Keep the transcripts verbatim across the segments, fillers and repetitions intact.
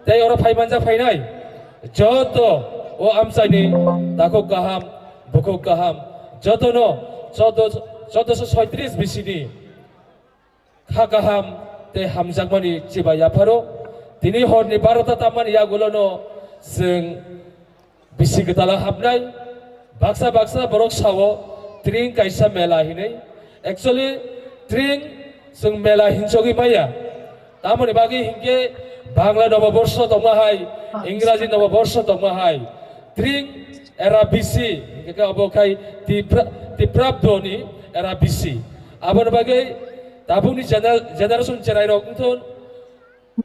tei oro phai manjak phainai joto o amchaini takhuk kaham, bukhuk kaham, jotono chaudo, chaudoso soitris bisini kha kaham tei hamjakmani chiba yapharo. Tini horni barota tammani yagulono chwng bisi kwtalo habnai. Baksa baksa borok sao tring kaisa mela hinwi. Actually, tring chwng mela hinsogwi maya. Tamoni bagwi hinkhe Bangla Noboborsho tongma hai, Ingraji Noboborsho tongma hai. Tring era bisi, hinkhe obo khai Tipra-, Tiprabdoni era bisi. Aboni bagwi tabukni gener-, generation cherairok wngthun,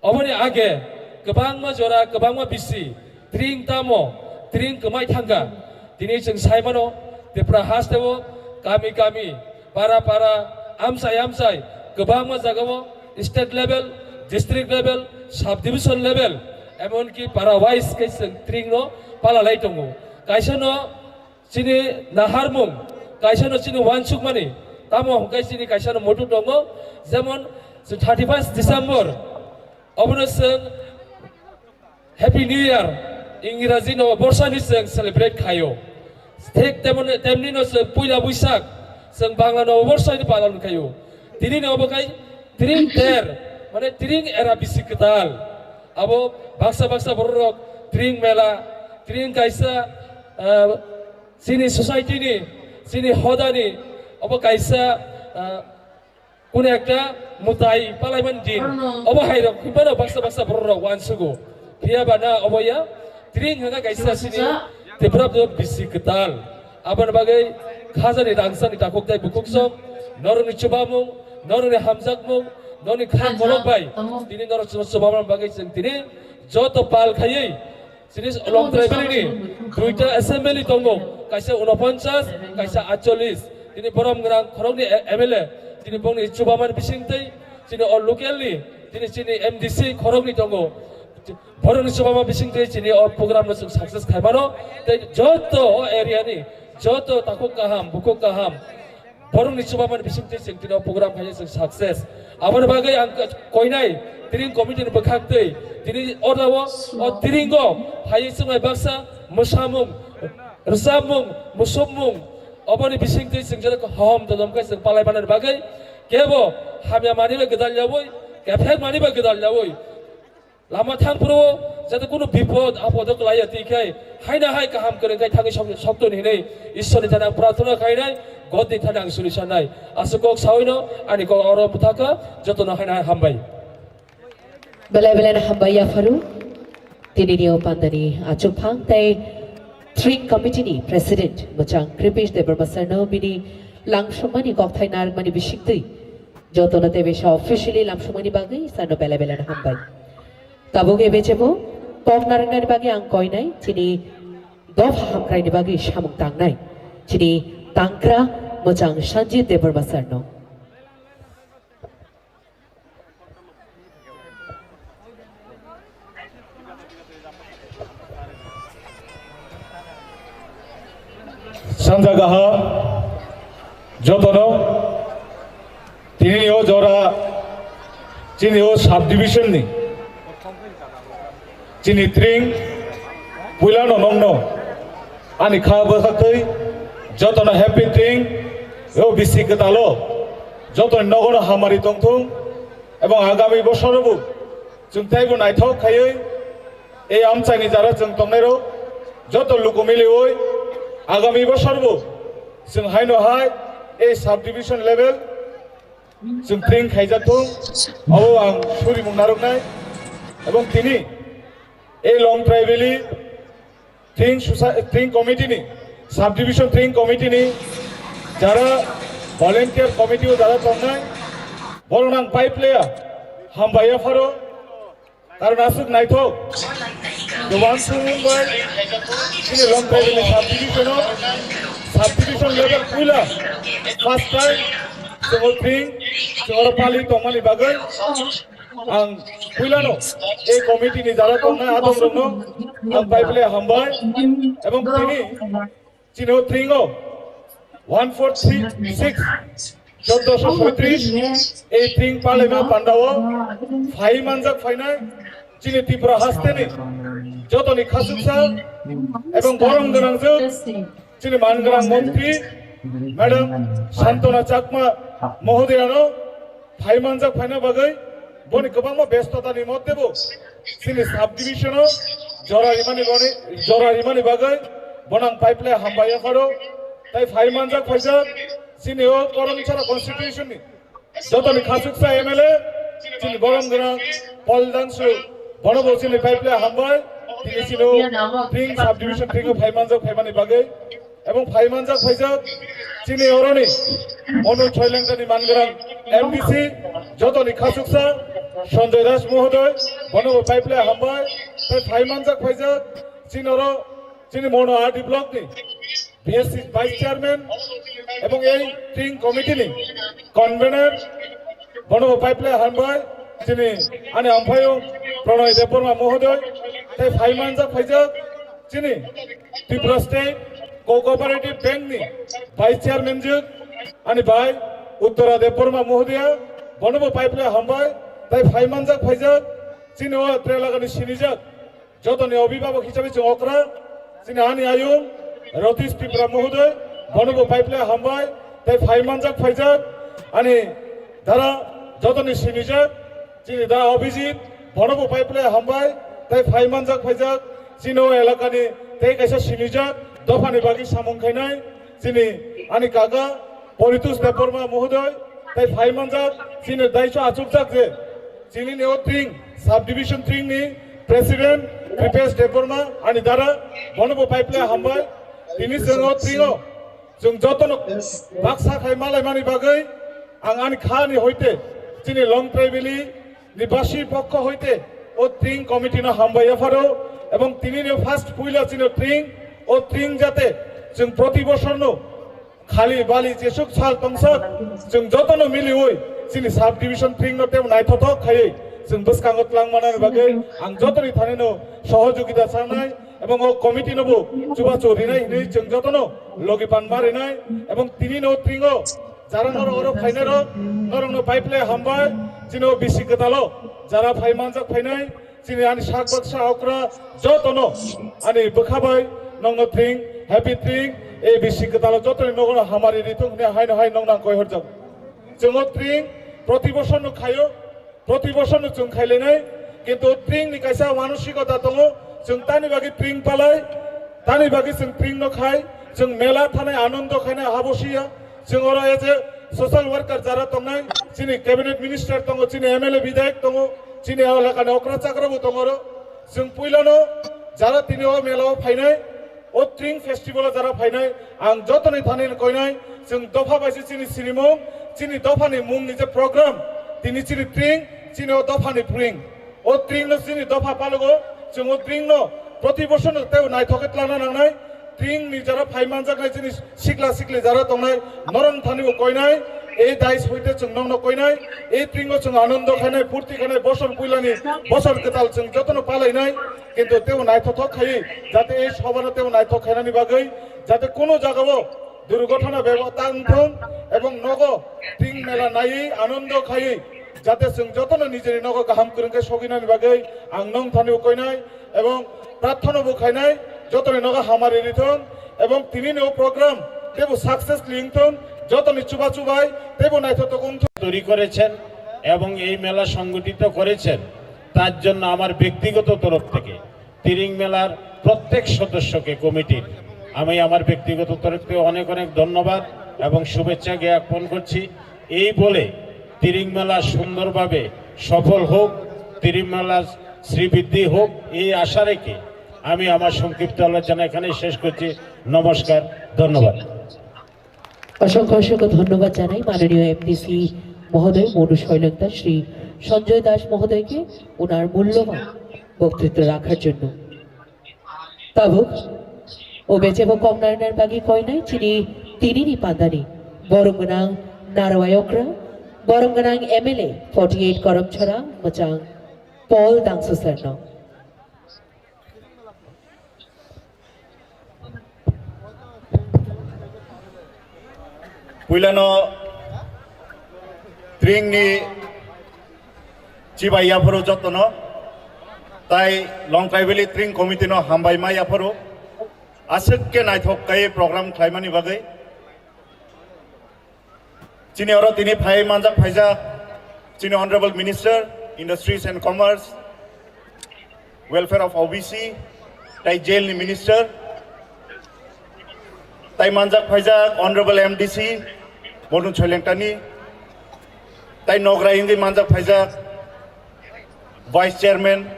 oboni age kwbangma jora, kwbangma bisi, tring tamo, tring kwmai thangkha. Tini chwng sai mano, Tripura hasteo kami kami, para para, amchai amchai, kwbangma jagao state level, district level, sub division level, emonki para wise khe chwng tringno palalai tongo. Kaisano chini naharmung, kaisano chini uansukmani, tamo hwnkhe chini kaisano muitu tongo, jemon thirty first December, obono chwng Happy New Year, Ingraji Noboborsani chwng celebrate khaio. Thik temon-, temnino chwng Puila Buisak, chwng Bangla Noboborsani palon khaio. Tinino obo khai tring ter, mane tring era bisi kwtal. Abo baksa baksa bororok tring mela, tring kaisa, ah, chini society ni, chini hodani, obo kaisa, ah, kuno ekta mutai palaiman din. Obo hai rok himano baksa baksa bororok uansugo. Phiya ba na obo ya, tring hwnka kaisa chini Tripura bisi kwtal. Aboni bagwi khajani rangsani takhuk tei bukhuk song, norokni chubamung, norokni hamjakmung, norokni kha kolok bai, tini norok chubamani bagwi chwng tini joto pal khaiwi, chini Longtrai Valley ni duita assembly tongo, kaisa unoponchas, kaisa atchollis. Tini borom gwnang khorokni M L A, tini bongni chubamani bisingtwi, chini o local ni, tini chini M D C khorokni tongo. Borokni chubama bisingtwi chini o program no chwng success khaimano, tei joto o area ni joto takhuk kaham, bukhuk kaham, borokni chubamani bisingtwi chwng tini o program khaina chwng success. Aboni bagwi ang koinai tini committee ni bwkhaktwi tini order o, o tiringo phaiwi chwngnai baksa mwsamung, rwchapmung, musukmung, oboni bisingtwi chwng jora hohom dodom khe chwng palai manani bagwi kebo hamya mani bai gwdal yaui, kephek mani bai gwdal yaui. Lama thangphuru jate kunu bipod apod o kwlaiya twi khe haina hai kaham kwrwng khai thangwi sok-, sokton hinwi Ishwarni thani ang prarthana khainai, Godni thani ang suri sanai. Aswk kok sawino ani kok oro bwthakha, jotono haina hai hambai. Belai belai no hambai yapharu. Tinini o pandani achukphang tei Tring Committee ni President mwchang Kripesh Debbarma sir no bini langsongmani kokthai narwkmani bisingtwi jotono tebesa officially langsongmani bagwi sir no belai belai no hambai. Tabuk ebe chebo kok narwknani bagwi ang koinai chini dopha hamkraini bagwi samung tangnai chini tangkra mwchang Sanjit Debbarma sir no. Sanja gaha jotono tini o jora chini o subdivision ni chini tring puila no nongno ani kha bwkhaktwi jotono happy tring o bisi kwtalo jotoni nogono hamari tongthung. Ebong agami bosorobo chwng teibo naithok khaiwi ei amchaini jara chwng tongnairok joto luku miliwi agami bosorbo chwng haino hai ei subdivision level chwng tring khaijak thung, abo ang surimung narwknai. Ebong tini ei Longtrai Valley Tring soci-, Tring Committee ni, Subdivision Tring Committee ni jara volunteer committee o jara tongnai, borok nang pipe layer, hambai yapharo, karon aswk naithok, the one to Mumbai, chini Longtrai Valley Subdivision o, subdivision level puila, first time, chwng o tring, chwng oro pali tongmani bagwi, Ang puilano ei committee ni jara tongnai adongrokno ang pai phle hambai, ebong tini chini o tring o one four three six, chordoso soitris, ei tring palaima pandao phai manjak phainai chini Tripura hasteni jotoni khasuksa ebong borom gwnangjwk chini man gwnang montri Madam Santona Chakma mohodiyano phaimanjak phaina bagwi boni kwbangma bestotani moddebo chini subdivision-o jora rimani boni, jora rimani bagwi bono ang pipeline hambai yapharo. Tai phaimanjak phaijak chini o Koromchara constituency-ni jotoni khasuksa M L A, chini borom gwnang Paul Dangsu, bono bo chini pipeline hambai, tini chini o Tring subdivision Tring-o phaimanjak phaimani bagwi. Ebong phaimanjak phaijak chini oroni Monu Choilengtani man gwnang M D C, jotoni khasuksa Sanjoy Das mohodoy, bono bo pipeline hambai. Tai phaimanjak phaijak chini oro chini Monu R D block-ni B S C vice chairman ebong ei Tring committee-ni convener, bono bo pipeline hambai. Chini ani amphaiyung Pronoy Debbarma mohodoy, tai phaimanjak phaijak chini Tripura State Co-operative Bank-ni vice chairman jwk ani bai Uttara Debbarma mohodoya, bono bo pipeline hambai. Tai phaimanjak phaijak chini o Trelagani sinijak jotoni obhibhabok hisabe chwng okra, chini ani ayung Ratish Tripura mohodoy, bono bo pipeline hambai. Tai phaimanjak phaijak ani dara jotoni sinijak chini da Abhijit, bono bo pipeline hambai. Tai phaimanjak phaijak chini o elakani tei kaisa sinijak dophani bagwi samung khainai chini ani kaka Poritos Debbarma mohodoy. Tai phaimanjak chini daiso achukjak je chini ni o Tring subdivision Tring ni president Kripesh Debbarma ani dara, bono bo pipeline hambai. Tini chwng o Tring-o chwng jotono baksa khai malaimani bagwi ang ani kha ni hoite chini Longtrai Valley ni basi pokho hoite o Tring committee no hambai yapharo. Ebong tini ni first puila chini Tring, o Tring jate chwng proti bosor no khali bali jesuk sal tongsak chwng jotono miliwi chini subdivision Tring no tebo naithothok khaiwi chwng bwskango twlang manani bagwi ang jotoni thani no sohojogita chanai ebong o committee no bo chubachu rinai hinwi chwng jotono logi panma rinai. Ebong tini no Tring-o jara norok oro phainai rok norok no pipeline hambai. Chini o bisi kwtalo jara phaimanjak phainai chini ani sak baksa okra jotono ani bwkha bai nongno Tring, happy Tring, A B C kwtalo jotoni nogono hamari rithung hwnwi haino hai nongno ang koi horjago. Chwng o Tring proti bosor no khaio, proti bosor no chwng khailainai, kintu Tring ni kaisa manosikota tongo, chwng tani bagwi Tring palai, tani bagwi chwng Tring no khai, chwng mela thanai anondo khainai habo siya, chwng oro as a social worker jara tongnai, chini cabinet minister tongo, chini M L A bidhayak tongo, chini elakani okra chakra bo tongo oro. Chwng puilano jara tini o mela o phainai, o Tring festival o jara phainai, ang jotoni thani koinai, chwng dopha bai se chini sinimung, chini dophani mungni je program, tini chini Tring, chini o dophani Tring. O Tring no chini dopha palogo, chwng o Tring no proti bosor no tei naithok khe twlangna nangnai. Tring ni jara phai manjaknai chini sikla sikli jara tongnai, norok thani bo koinai, ei dais hoite chwng nokno koinai, ei Tring o chwng anondo khainai, purti khainai, bosor puilani, bosor kwtal chwng jotono palainai, kintu tebo naithothok khaiwi, jate ei sobano tebo naithok khainani bagwi, jate kuno jagao durgothona bebak ta wngthung, ebong nogo Tring mela naiwi anondo khaiwi, jate chwng jotono nijini nogo kaham kwrwng khe soginani bagwi ang nong thani bo koinai, ebong prarthana bo khainai, jotoni nogo hamari rithung, ebong tinini o program tebo successfully wngthung, jotoni chuba chubai tebo naithothok wngthung. তৈরি করেছেন এবং এই মেলা সংগঠিত করেছেন, তার জন্য আমার ব্যক্তিগত তরফ থেকে তিরিং মেলার প্রত্যেক সদস্যকে, কমিটির, আমি আমার ব্যক্তিগত তরফ থেকে অনেক অনেক ধন্যবাদ এবং শুভেচ্ছা জ্ঞাপন করছি। এই বলে তিরিং মেলা সুন্দরভাবে সফল হোক, তিরিং মেলা শ্রীবৃদ্ধি হোক, এই আশা রেখে আমি আমার সংক্ষিপ্ত আলোচনা এখানে শেষ করছি। নমস্কার, ধন্যবাদ। অসংখ্য অসংখ্য ধন্যবাদ জানাই মাননীয় এমডিসি মহোদয় মনু শৈলংতা শ্রী সঞ্জয় দাস মহোদয়কে ওনার মূল্যবান বক্তৃতা রাখার জন্য। Tabuk, o bechebo kok narnar bagwi koinai chini tinini pandani borom gwnang narwai okra, borom gwnang M L A forty eight Koromchara mwchang Paul Dangsu sir no. Puilano Tringni chibai yaphuru jotono Tai Longkai Valley Tring Committee no hambai ma yapharo. Aswk khe naithok kai program khlaimani bagwi. Chini oro tini phai manjak phaijak chini Honorable Minister, Industries and Commerce, Welfare of O B C, tai Jail ni Minister, tai manjak phaijak Honorable M D C, Monu Choilengtani, tai nogra hindi manjak phaijak Vice Chairman,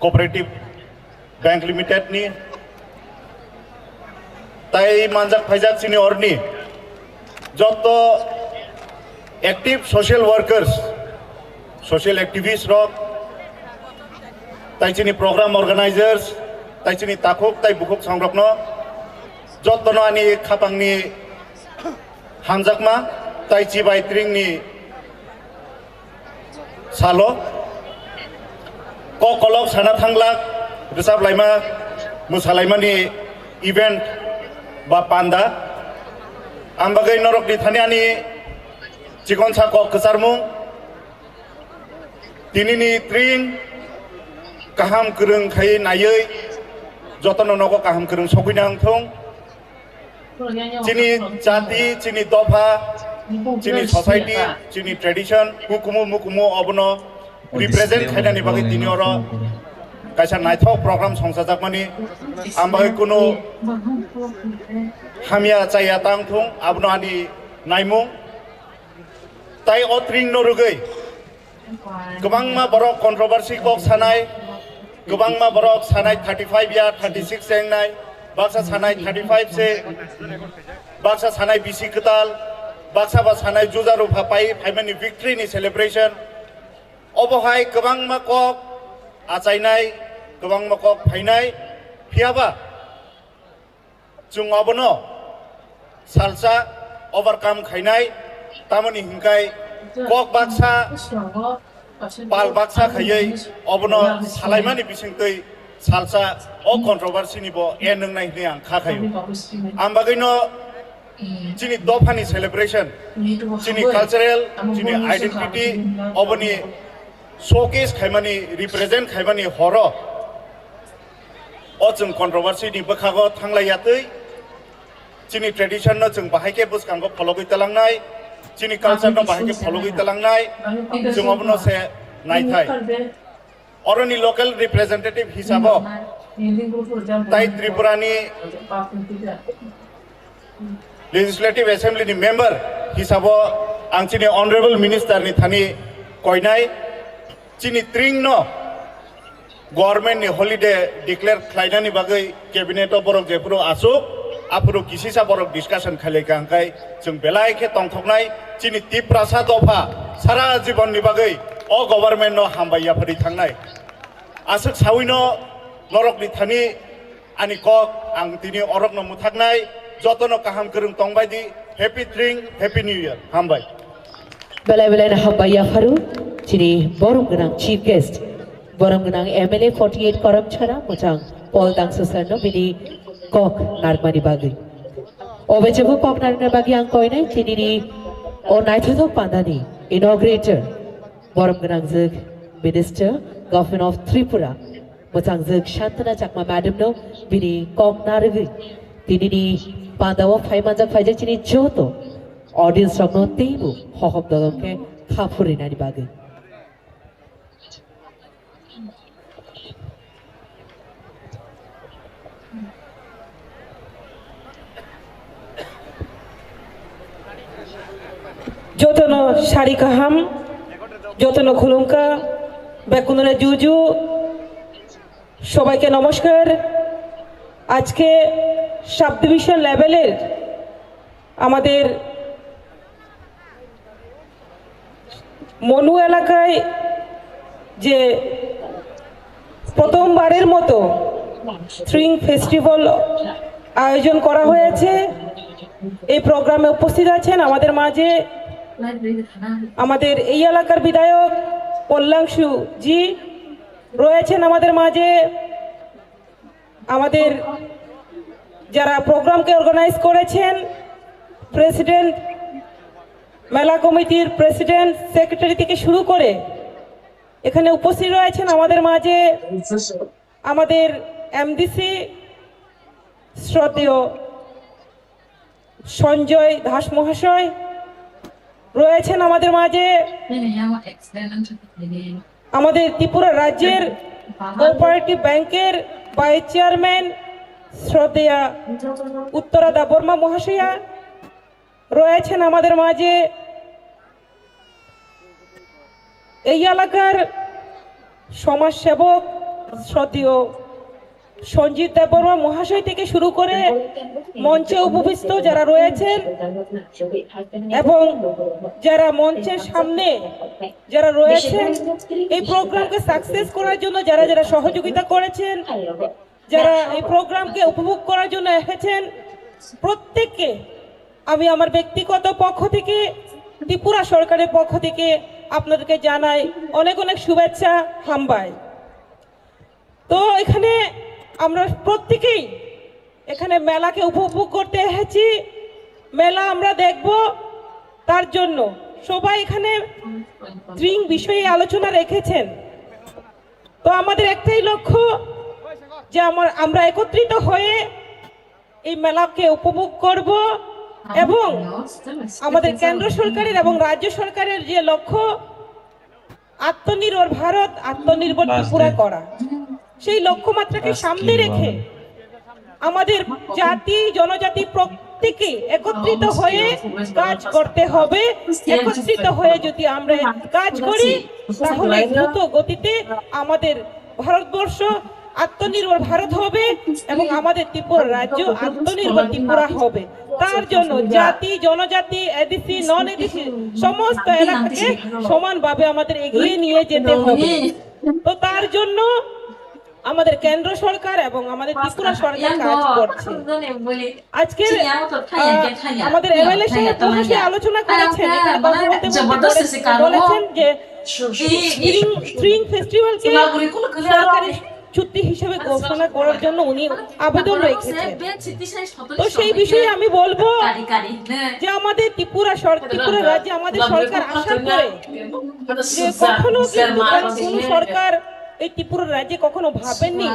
Cooperative Bank Limited ni, tai manjak phaijak chini orni joto active social workers, social activist rok, tai chini program organizers, tai chini takhuk tai bukhuk songrokno jotono ani khapangni hamjakma tai chibai tringni salo kok kolok sana thanglak, rwchap laima, mwsa laimani event ba panda. Ang bagwi norokni thani ani chikonsa kok kwcharmung, tinini tring kaham kwrwng khai naiwi jotono nogo kaham kwrwng sogwi nang thung. Chini jati, chini dopha, chini society, chini tradition, hukumu mukumu obono represent khainani bagwi tini oro kaisa naithok program songchajakmani. Ang bagwi kunu hamya chaya tang thung, abono ani naimung. Tai o tring no rwgwi kwbangma borok controversy kok sanai, kwbangma borok sanai thirty five ya, thirty six engnai, baksa sanai thirty five se, baksa sanai bisi kwtal, baksa ba sanai juja rupha pai phaimani victory ni celebration. Obo hai kwbangma kok achainai, kwbangma kok phainai, phiyaba chwng obono salsa overcome khainai, tamoni hinkai kok baksa, pal baksa khaiwi obono salaimani bisingtwi salsa o controversy ni bo end wngnai hinwi ang kha khaio. Ang bagwino chini dophani celebration, chini cultural, chini identity oboni showcase khaimani, represent khaimani horo o chwng controversy ni bwkhago thanglai yatwi chini tradition no chwng bahai khe bwskango phologwi talangnai, chini culture no bahai khe phologwi talangnai, chwng obono se naithai. Oroni local representative hisabo tai Tripura ni Legislative Assembly ni member hisabo ang chini Honorable Minister ni thani koinai, chini tring no government ni holiday declare khlainani bagwi cabinet o borok jephuru asuk, aphuru kisisa borok discussion khailai kha, hwnkhe chwng belai khe tongthoknai, chini Tiprasa dopha sara jibon ni bagwi o government no hambai yapharwi thangnai. Aswk sawino norokni thani ani kok ang tini orokno mwthaknai, jotono kaham kwrwng tongbai di, happy tring, happy new year, hambai. Belai belai no hambai yapharu, chini borom gwnang chief guest, borom gwnang M L A forty eight Karamchara, mwchang Paul Dangsa sir no bini kok narwkmani bagwi. Obe jebo kok narwkna bagwi ang koinai, tini ni o naithothok pandani inaugurator, borom gwnangjwk Minister, Government of Tripura, mwchangjwk Santana Chakma Madam no bini kok narwgwi tinini pandao phai manjak phaijak chini joto audience rokno teibo hohom dodom khe kha phurinani bagwi. Jotono sari kaham, jotono khulumkha, bekunore juju, sobaike nomoskar. Ajke sub division level er amader Manu এলাকায় যে প্রথমবারের মতো string festival আয়োজন করা হয়েছে। এই প্রোগ্রামে উপস্থিত আছেন আমাদের মাঝে আমাদের এই এলাকার বিধায়ক পল্লাংশু জি, রয়েছেন আমাদের মাঝে আমাদের যারা প্রোগ্রামকে অর্গানাইজ করেছেন, প্রেসিডেন্ট, মেলা কমিটির প্রেসিডেন্ট, সেক্রেটারি থেকে শুরু করে এখানে উপস্থিত রয়েছেন আমাদের মাঝে আমাদের এমডিসি শ্রদ্ধেয় সঞ্জয় দাস মহাশয়, রয়েছেন আমাদের মাঝে আমাদের ত্রিপুরা রাজ্যের কোঅপারেটিভ ব্যাংকের ভাইস চেয়ারম্যান শ্রদ্ধেয়া উত্তরা দেববর্মা মহাশয়া, রয়েছেন আমাদের মাঝে এই এলাকার সমাজসেবক শ্রদ্ধেয় সঞ্জিত দেববর্মা মহাশয় থেকে শুরু করে মঞ্চে উপবিষ্ট যারা রয়েছেন এবং যারা মঞ্চের সামনে যারা রয়েছেন, এই প্রোগ্রামকে সাকসেস করার জন্য যারা যারা সহযোগিতা করেছেন, যারা এই প্রোগ্রামকে উপভোগ করার জন্য এসেছেন, প্রত্যেককে আমি আমার ব্যক্তিগত পক্ষ থেকে, ত্রিপুরা সরকারের পক্ষ থেকে আপনাদেরকে জানাই অনেক অনেক শুভেচ্ছা, হামবাই। তো এখানে আমরা প্রত্যেকেই এখানে মেলাকে উপভোগ করতে এসেছি। মেলা আমরা দেখব, তার জন্য সবাই এখানে ড্রিঙ্ক বিষয়ে আলোচনা রেখেছেন। তো আমাদের একটাই লক্ষ্য যে আমার, আমরা একত্রিত হয়ে এই মেলাকে উপভোগ করব এবং আমাদের কেন্দ্র সরকারের এবং রাজ্য সরকারের যে লক্ষ্য আত্মনির্ভর ভারত, আত্মনির্ভর ত্রিপুরা করা, সেই লক্ষ্যমাত্রাকে সামনে রেখে আমাদের জাতি জনজাতি প্রত্যেকে একত্রিত হয়ে কাজ করতে হবে। একত্রিত হয়ে যদি আমরা কাজ করি, তাহলে দ্রুত গতিতে আমাদের ভারতবর্ষ আত্মনির্ভর ভারত হবে এবং আমাদের ত্রিপুরা রাজ্য আত্মনির্ভর ত্রিপুরা হবে। তার জন্য জাতি, জনজাতি, এডিসি, নন এডিসি সমস্ত এলাকাকে সমানভাবে আমাদের এগিয়ে নিয়ে যেতে হবে। তো তার জন্য আমাদের কেন্দ্র সরকার এবং আমাদের ত্রিপুরা সরকার কাজ করছে। আজকে আমাদের এমএলএ সাহেব বসে আলোচনা করেছেন, এখানে কথা বলতে বলতে বলেছেন যে স্প্রিং ফেস্টিভ্যালকে সরকারি ছুটি হিসেবে ঘোষণা করার জন্য উনি আবেদন রেখেছেন। তো সেই বিষয়ে আমি বলবো যে আমাদের ত্রিপুরা সরকার, ত্রিপুরা রাজ্যে আমাদের সরকার আসার পরে যে কখনো কিন্তু কারণ কোনো সরকার এই ত্রিপুরা রাজ্যে কখনো ভাবেননি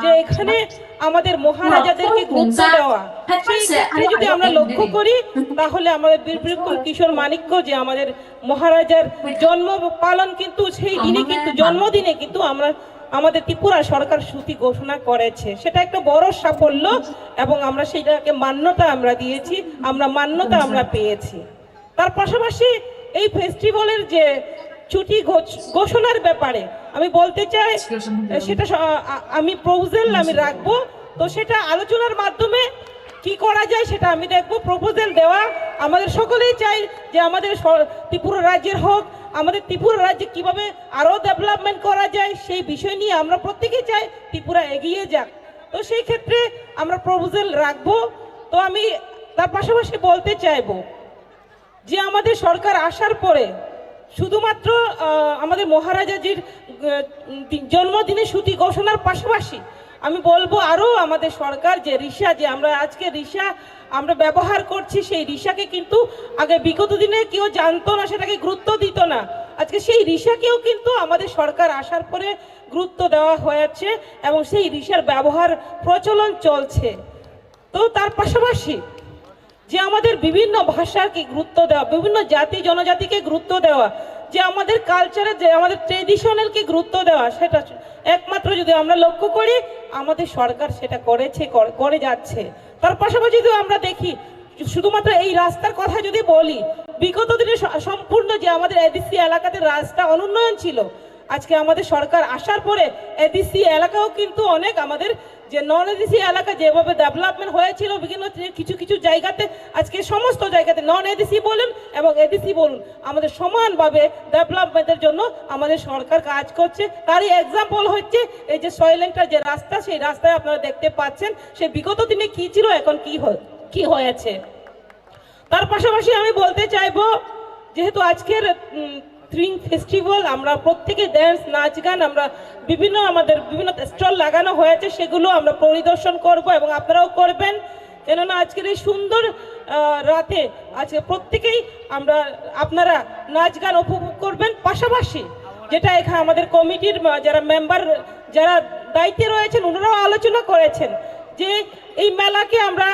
যে এখানে আমাদের মহারাজাদেরকে গুরুত্ব দেওয়া। সেই ক্ষেত্রে যদি আমরা লক্ষ্য করি, তাহলে আমাদের বীর বিক্রম কিশোর মাণিক্য যে আমাদের মহারাজার জন্ম পালন কিন্তু সেই দিনে কিন্তু জন্মদিনে কিন্তু আমরা আমাদের ত্রিপুরা সরকার ছুটি ঘোষণা করেছে, সেটা একটা বড় সাফল্য এবং আমরা সেটাকে মান্যতা আমরা দিয়েছি, আমরা মান্যতা আমরা পেয়েছি। তার পাশাপাশি এই ফেস্টিভ্যালের যে ছুটি ঘোষ- ঘোষণার ব্যাপারে আমি বলতে চাই, সেটা স- আ- আমি প্রপোজাল আমি রাখবো, তো সেটা আলোচনার মাধ্যমে কি করা যায় সেটা আমি দেখবো। প্রপোজাল দেওয়া, আমাদের সকলেই চাই যে আমাদের স- ত্রিপুরা রাজ্যের হোক, আমাদের ত্রিপুরা রাজ্যে কিভাবে আরও ডেভেলপমেন্ট করা যায় সেই বিষয় নিয়ে আমরা প্রত্যেকেই চাই ত্রিপুরা এগিয়ে যাক। তো সেই ক্ষেত্রে আমরা প্রপোজাল রাখবো। তো আমি তার পাশাপাশি বলতে চাইবো যে আমাদের সরকার আসার পরে শুধুমাত্র আহ, আমাদের মহারাজাজির আহ, দি- জন্মদিনের ছুটি ঘোষণার পাশাপাশি আমি বলবো আরও আমাদের সরকার যে রিসা, যে আমরা আজকে রিসা আমরা ব্যবহার করছি, সেই রিসাকে কিন্তু আগে বিগত দিনে কেউ জানতো না, সেটাকে গুরুত্ব দিত না। আজকে সেই রিসাকেও কিন্তু আমাদের সরকার আসার পরে গুরুত্ব দেওয়া হয়েছে এবং সেই রিসার ব্যবহার প্রচলন চলছে। তো তার পাশাপাশি যে আমাদের বিভিন্ন ভাষাকে গুরুত্ব দেওয়া, বিভিন্ন জাতি জনজাতিকে গুরুত্ব দেওয়া, যে আমাদের কালচারে, যে আমাদের ট্রেডিশনালকে গুরুত্ব দেওয়া, সেটা একমাত্র যদি আমরা লক্ষ্য করি, আমাদের সরকার সেটা করেছে, কর- করে যাচ্ছে। তার পাশাপাশি যদি আমরা দেখি, শুধুমাত্র এই রাস্তার কথা যদি বলি, বিগত দিনে স- সম্পূর্ণ যে আমাদের এডিসি এলাকাতে রাস্তা অনুন্নয়ন ছিল, আজকে আমাদের সরকার আসার পরে এডিসি এলাকাও কিন্তু অনেক আমাদের যে নন এডিসি এলাকা যেভাবে ডেভেলপমেন্ট হয়েছিল বিভিন্ন যে কিছু কিছু জায়গাতে, আজকে সমস্ত জায়গাতে নন এডিসি বলুন এবং এডিসি বলুন, আমাদের সমানভাবে ডেভেলপমেন্টের জন্য আমাদের সরকার কাজ করছে। তারই এক্সাম্পল হচ্ছে এই যে সয়লেন্টার যে রাস্তা, সেই রাস্তায় আপনারা দেখতে পাচ্ছেন সে বিগত দিনে কি ছিল, এখন কি হয়, কি হয়েছে। তার পাশাপাশি আমি বলতে চাইবো, যেহেতু আজকের স্প্রিং ফেস্টিভ্যাল, আমরা প্রত্যেকে ড্যান্স, নাচ গান, আমরা বিভিন্ন, আমাদের বিভিন্ন স্টল লাগানো হয়েছে, সেগুলো আমরা পরিদর্শন করব এবং আপনারাও করবেন। কেননা আজকের এই সুন্দর আহ, রাতে আজকে প্রত্যেকেই আমরা, আপনারা নাচ গান উপভোগ করবেন। পাশাপাশি যেটা এখানে আমাদের কমিটির, আহ, যারা মেম্বার, যারা দায়িত্বে রয়েছেন, ওনারাও আলোচনা করেছেন যে এই মেলাকে আমরা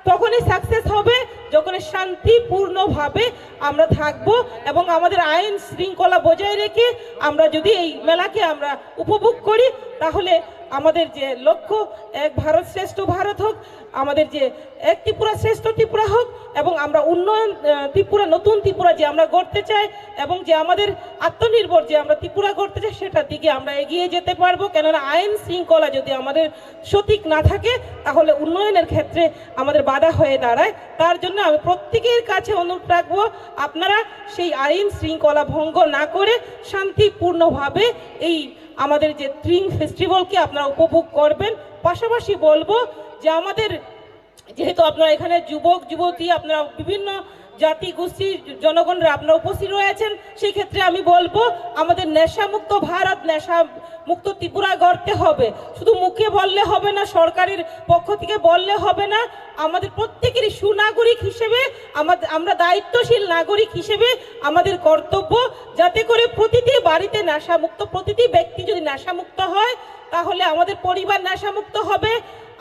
তখনই সাকসেস হবে যখন শান্তিপূর্ণভাবে আমরা থাকব এবং আমাদের আইন শৃঙ্খলা বজায় রেখে আমরা যদি এই মেলাকে আমরা উপভোগ করি, তাহলে আমাদের যে লক্ষ্য, এক ভারত শ্রেষ্ঠ ভারত হোক, আমাদের যে এক ত্রিপুরা শ্রেষ্ঠ ত্রিপুরা হোক এবং আমরা উন্নয়ন, আহ, ত্রিপুরা, নতুন ত্রিপুরা যে আমরা গড়তে চাই এবং যে আমাদের আত্মনির্ভর যে আমরা ত্রিপুরা গড়তে চাই, সেটার দিকে আমরা এগিয়ে যেতে পারবো। কেননা আইন শৃঙ্খলা যদি আমাদের সঠিক না থাকে, তাহলে উন্নয়নের ক্ষেত্রে আমাদের বাধা হয়ে দাঁড়ায়। তার জন্য আমি প্রত্যেকের কাছে অনুরোধ রাখবো, আপনারা সেই আইন শৃঙ্খলা ভঙ্গ না করে শান্তিপূর্ণভাবে এই আমাদের যে ট্রিং ফেস্টিভ্যালকে আপনারা উপভোগ করবেন। পাশাপাশি বলবো যে আমাদের, যেহেতু আপনারা এখানে যুবক যুবতী, আপনারা বিভিন্ন জাতি গোষ্ঠীর জনগণরা আপনারা উপস্থিত রয়েছেন, সেই ক্ষেত্রে আমি বলবো আমাদের নেশামুক্ত ভারত, নেশা মুক্ত ত্রিপুরা গড়তে হবে। শুধু মুখে বললে হবে না, সরকারের পক্ষ থেকে বললে হবে না, আমাদের প্রত্যেকেরই সুনাগরিক হিসেবে আমাদের, আমরা দায়িত্বশীল নাগরিক হিসেবে আমাদের কর্তব্য, যাতে করে প্রতিটি বাড়িতে নেশামুক্ত, প্রতিটি ব্যক্তি যদি নেশামুক্ত হয়, তাহলে আমাদের পরিবার নেশামুক্ত হবে,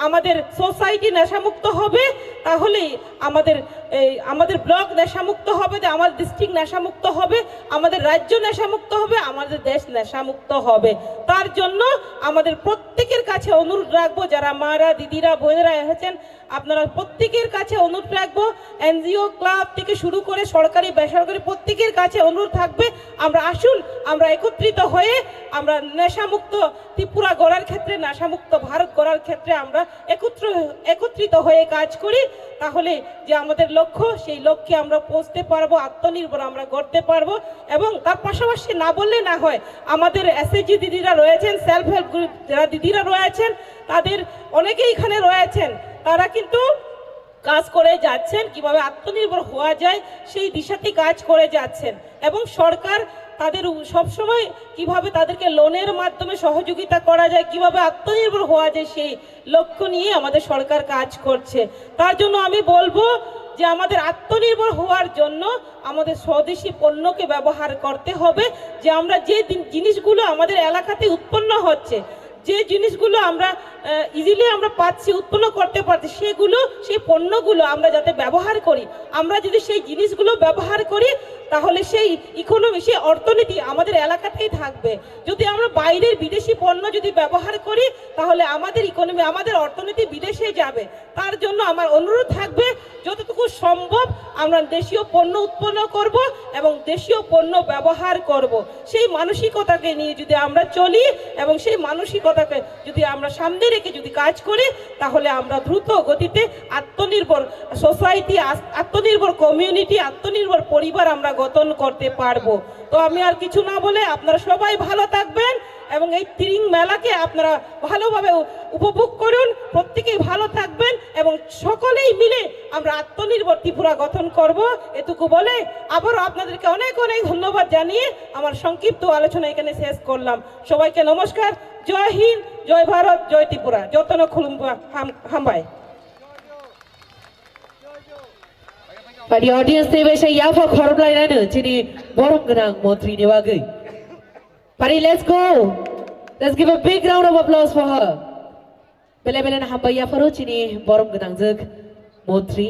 আমাদের সোসাইটি নেশামুক্ত হবে, তাহলেই আমাদের, এই আমাদের ব্লক নেশামুক্ত হবে, যে আমাদের ডিস্ট্রিক্ট নেশামুক্ত হবে, আমাদের রাজ্য নেশামুক্ত হবে, আমাদের দেশ নেশামুক্ত হবে। তার জন্য আমাদের প্রত্যেকের কাছে অনুরোধ রাখবো, যারা মারা, দিদিরা, বোনেরা এসেছেন, আপনারা প্রত্যেকের কাছে অনুরোধ রাখবো, এনজিও, ক্লাব থেকে শুরু করে সরকারি বেসরকারি প্রত্যেকের কাছে অনুরোধ থাকবে, আমরা আসুন, আমরা একত্রিত হয়ে আমরা নেশামুক্ত ত্রিপুরা গড়ার ক্ষেত্রে, নেশামুক্ত ভারত গড়ার ক্ষেত্রে আমরা একত্র একত্রিত হয়ে কাজ করি, তাহলে যে আমাদের লক্ষ্য, সেই লক্ষ্যে আমরা পৌঁছতে পারবো, আত্মনির্ভর আমরা করতে পারবো। এবং তার পাশাপাশি না বললে না হয়, আমাদের এসএইচজি দিদিরা রয়েছেন, সেলফ হেল্প গ্রুপ যারা দিদিরা রয়েছেন, তাদের অনেকেই এখানে রয়েছেন, তারা কিন্তু কাজ করে যাচ্ছেন, কিভাবে আত্মনির্ভর হওয়া যায় সেই দিশাতে কাজ করে যাচ্ছেন। এবং সরকার তাদের উ-, সবসময় কিভাবে তাদেরকে লোনের মাধ্যমে সহযোগিতা করা যায়, কিভাবে আত্মনির্ভর হওয়া যায় সেই লক্ষ্য নিয়ে আমাদের সরকার কাজ করছে। তার জন্য আমি বলবো যে আমাদের আত্মনির্ভর হওয়ার জন্য আমাদের স্বদেশি পণ্যকে ব্যবহার করতে হবে, যে আমরা যে দিন-, জিনিসগুলো আমাদের এলাকাতে উৎপন্ন হচ্ছে, যে জিনিসগুলো আমরা ইজিলি আমরা পাচ্ছি, উৎপন্ন করতে পারছি, সেগুলো, সেই পণ্যগুলো আমরা যাতে ব্যবহার করি। আমরা যদি সেই জিনিসগুলো ব্যবহার করি, তাহলে সেই ইকোনমি, সেই অর্থনীতি আমাদের এলাকাতেই থাকবে। যদি আমরা বাইরের বিদেশি পণ্য যদি ব্যবহার করি, তাহলে আমাদের ইকোনমি, আমাদের অর্থনীতি বিদেশে যাবে। তার জন্য আমার অনুরোধ থাকবে, যতটুকু সম্ভব আমরা দেশীয় পণ্য উৎপন্ন করব এবং দেশীয় পণ্য ব্যবহার করব। সেই মানসিকতাকে নিয়ে যদি আমরা চলি এবং সেই মানসিকতাকে যদি আমরা সামনে রেখে যদি কাজ করি, তাহলে আমরা দ্রুত গতিতে আত্মনির্ভর সোসাইটি, আস-, আত্মনির্ভর কমিউনিটি, আত্মনির্ভর পরিবার আমরা গঠন করতে পারবো। তো আমি আর কিছু না বলে, আপনারা সবাই ভালো থাকবেন এবং এই তিরিং মেলাকে আপনারা ভালোভাবে উ-, উপভোগ করুন, প্রত্যেকেই ভালো থাকবেন এবং সকলেই মিলে আমরা আত্মনির্ভর ত্রিপুরা গঠন করব। এটুকু বলে আবারও আপনাদেরকে অনেক অনেক ধন্যবাদ জানিয়ে আমার সংক্ষিপ্ত আলোচনা এখানে শেষ করলাম। সবাইকে নমস্কার, জয় হিন্দ, জয় ভারত, জয় ত্রিপুরা, যতন খুলুম্বা হাম-, হামবাই। Pari audience tei bai sa yapha khoroplai nai no chini borom gwnang montri ni bagwi. Pari, let's go. Let's give a big round of applause for her. Belai belai no hambai yapharo chini borom gwnangjwk montri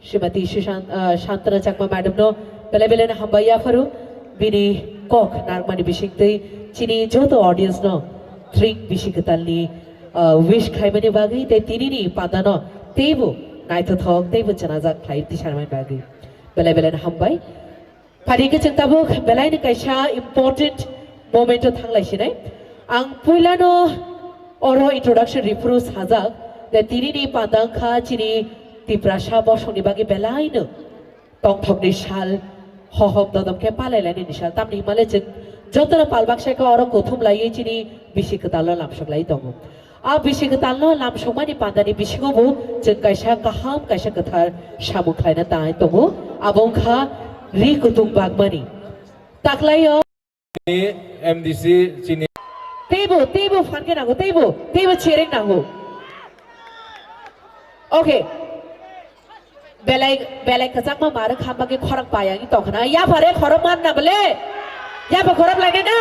Srimati Sushan-, ah, Shantana Chakma madam no belai belai no hambai yapharo bini kok narwkmani bisingtwi chini joto audience no tring bisi kwtalni, ah, wish khlaimani bagwi tei tinini pandano teibo naithothok teibo chenajak khlai tisarmani bagwi belai belai no hambai. Phaikhe chwng tabuk belai ni kaisa important moment o thanglai sinai. Ang puilano oro introduction riphuru sajak, de tini ni panda wngkha chini Tiprasa bosong ni bagwi belai no tongthok ni sal, hohom dodom khe palai lainai ni sal. Tamni himale chwng joto no pal baksa khe oro kuthum laiwi chini bisi kwtal no lamsok lai tongo. A bisi kwtalno lamsokmani pandani bisingo bo chwng kaisa kaham, kaisa kwthar samung khlaina tanai tongo. Abo wngkha ri kutung bagmani. Taklaio. M D C chini. Teibo, teibo phan khe nango, teibo, teibo chereng nango. Okay. Belai, belai kwchangma marwk hamba khe khorang payang tongkhna. Yaphare khorang man na bole? Yapha khorang lai na?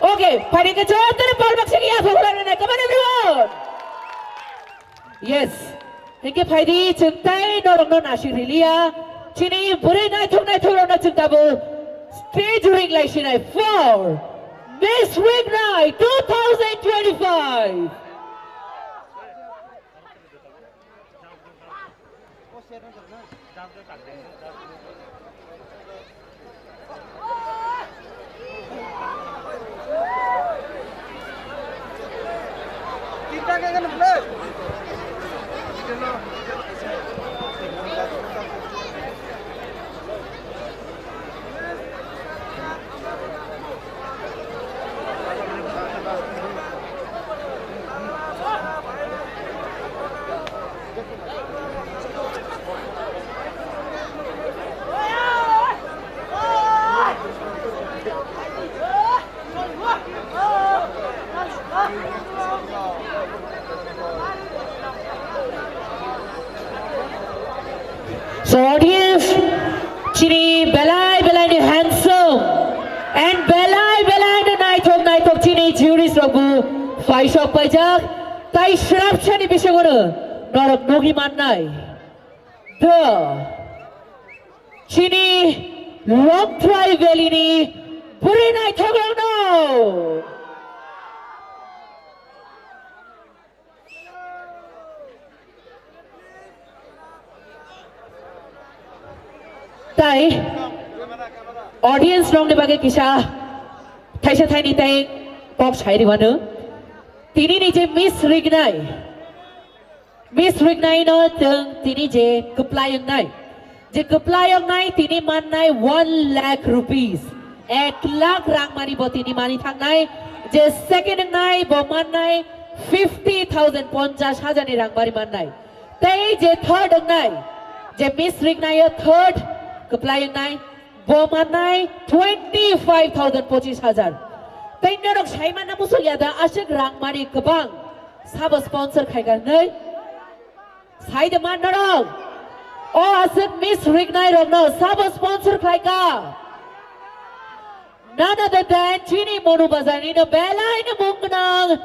Okay, phaidi khe joto ni palbak se ya phok rani nai. Come on, everyone. Yes. Hinkhe phaidi chwng tai norokno nasik riliya. Chini bwrwi naithok naithok rokno chwng tabuk stage ring lai sinai for Miss Rignai two thousand twenty-five. So audience, chini belai belai ni handsome and belai belai ni naithok naithok chini juries rok bo phaisok paijak, tai srapsani bisingo no norok nugwi mannai. The chini Longtrai Valley ni bwrwi naithok rok no. Tai audience rokni bagwi kisa thaisa thaini tai kok sai rwmano. Tini ni je Miss Rignai, Miss Rignai no chwng tini je kwplai wngnai, je kwplai wngnai tini mannai one lakh rupees, ek lakh rang mani bo tini mani thangnai, je second wngnai bo mannai fifty thousand, ponchash hajar ni rang mani mannai. Tei je third wngnai, je Miss Rignai o third kwplai wngnai, bo mannai twenty five thousand, pochis hajar. Tei norok sai manna muchung ya da, aswk rang mani kwbang sabo sponsor khai kha hwnwi? Sai de man norok. O aswk Miss Rignai rokno sabo sponsor khai kha? None other than chini Monu Bazar ni no belai no mung gwnang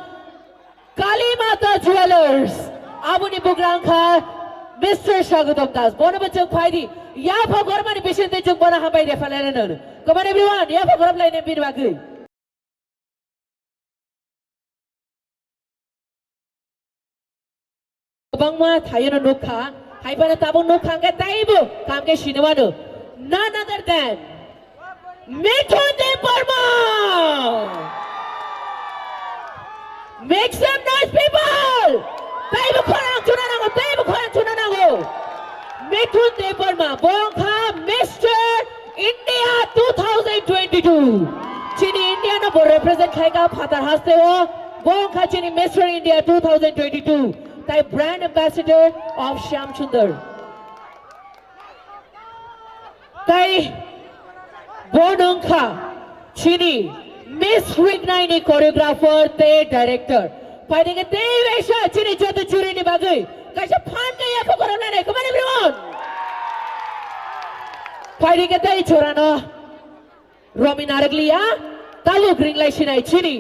Kali Mata Jewelers, aboni bugrang kha Mister Shagodom Das. Bono bo chwng phaidi, yapha gormani bisingtwi chwng bono hambai rephalai rwno. Come on everyone, yapha gorom laina bini bagwi. Kwbangma thayono nukha, haiphano tabuk nukha hwnkhe taibo kaham khe sinimano. None other than Mithun Debbarma! Make some noise, people! Taibo khorang chuna nango, taibo khorang chuna nango. Mithun Debbarma, bo wngkha Mister India two thousand twenty-two. Chini India no bo represent khaika phatar haste o. Bo wngkha chini Mister India two thousand twenty-two. Tai brand ambassador of Shyam Sundar. Tai bo wngkha chini Miss Rignai ni choreographer tei director. Phaidi khe tei waisa chini joto jury ni bagwi kaisa phan khe yapha gorom lainai. Come on everyone. Phaidi khe tei jorano romwi narwkliya, tabuk ringlai sinai chini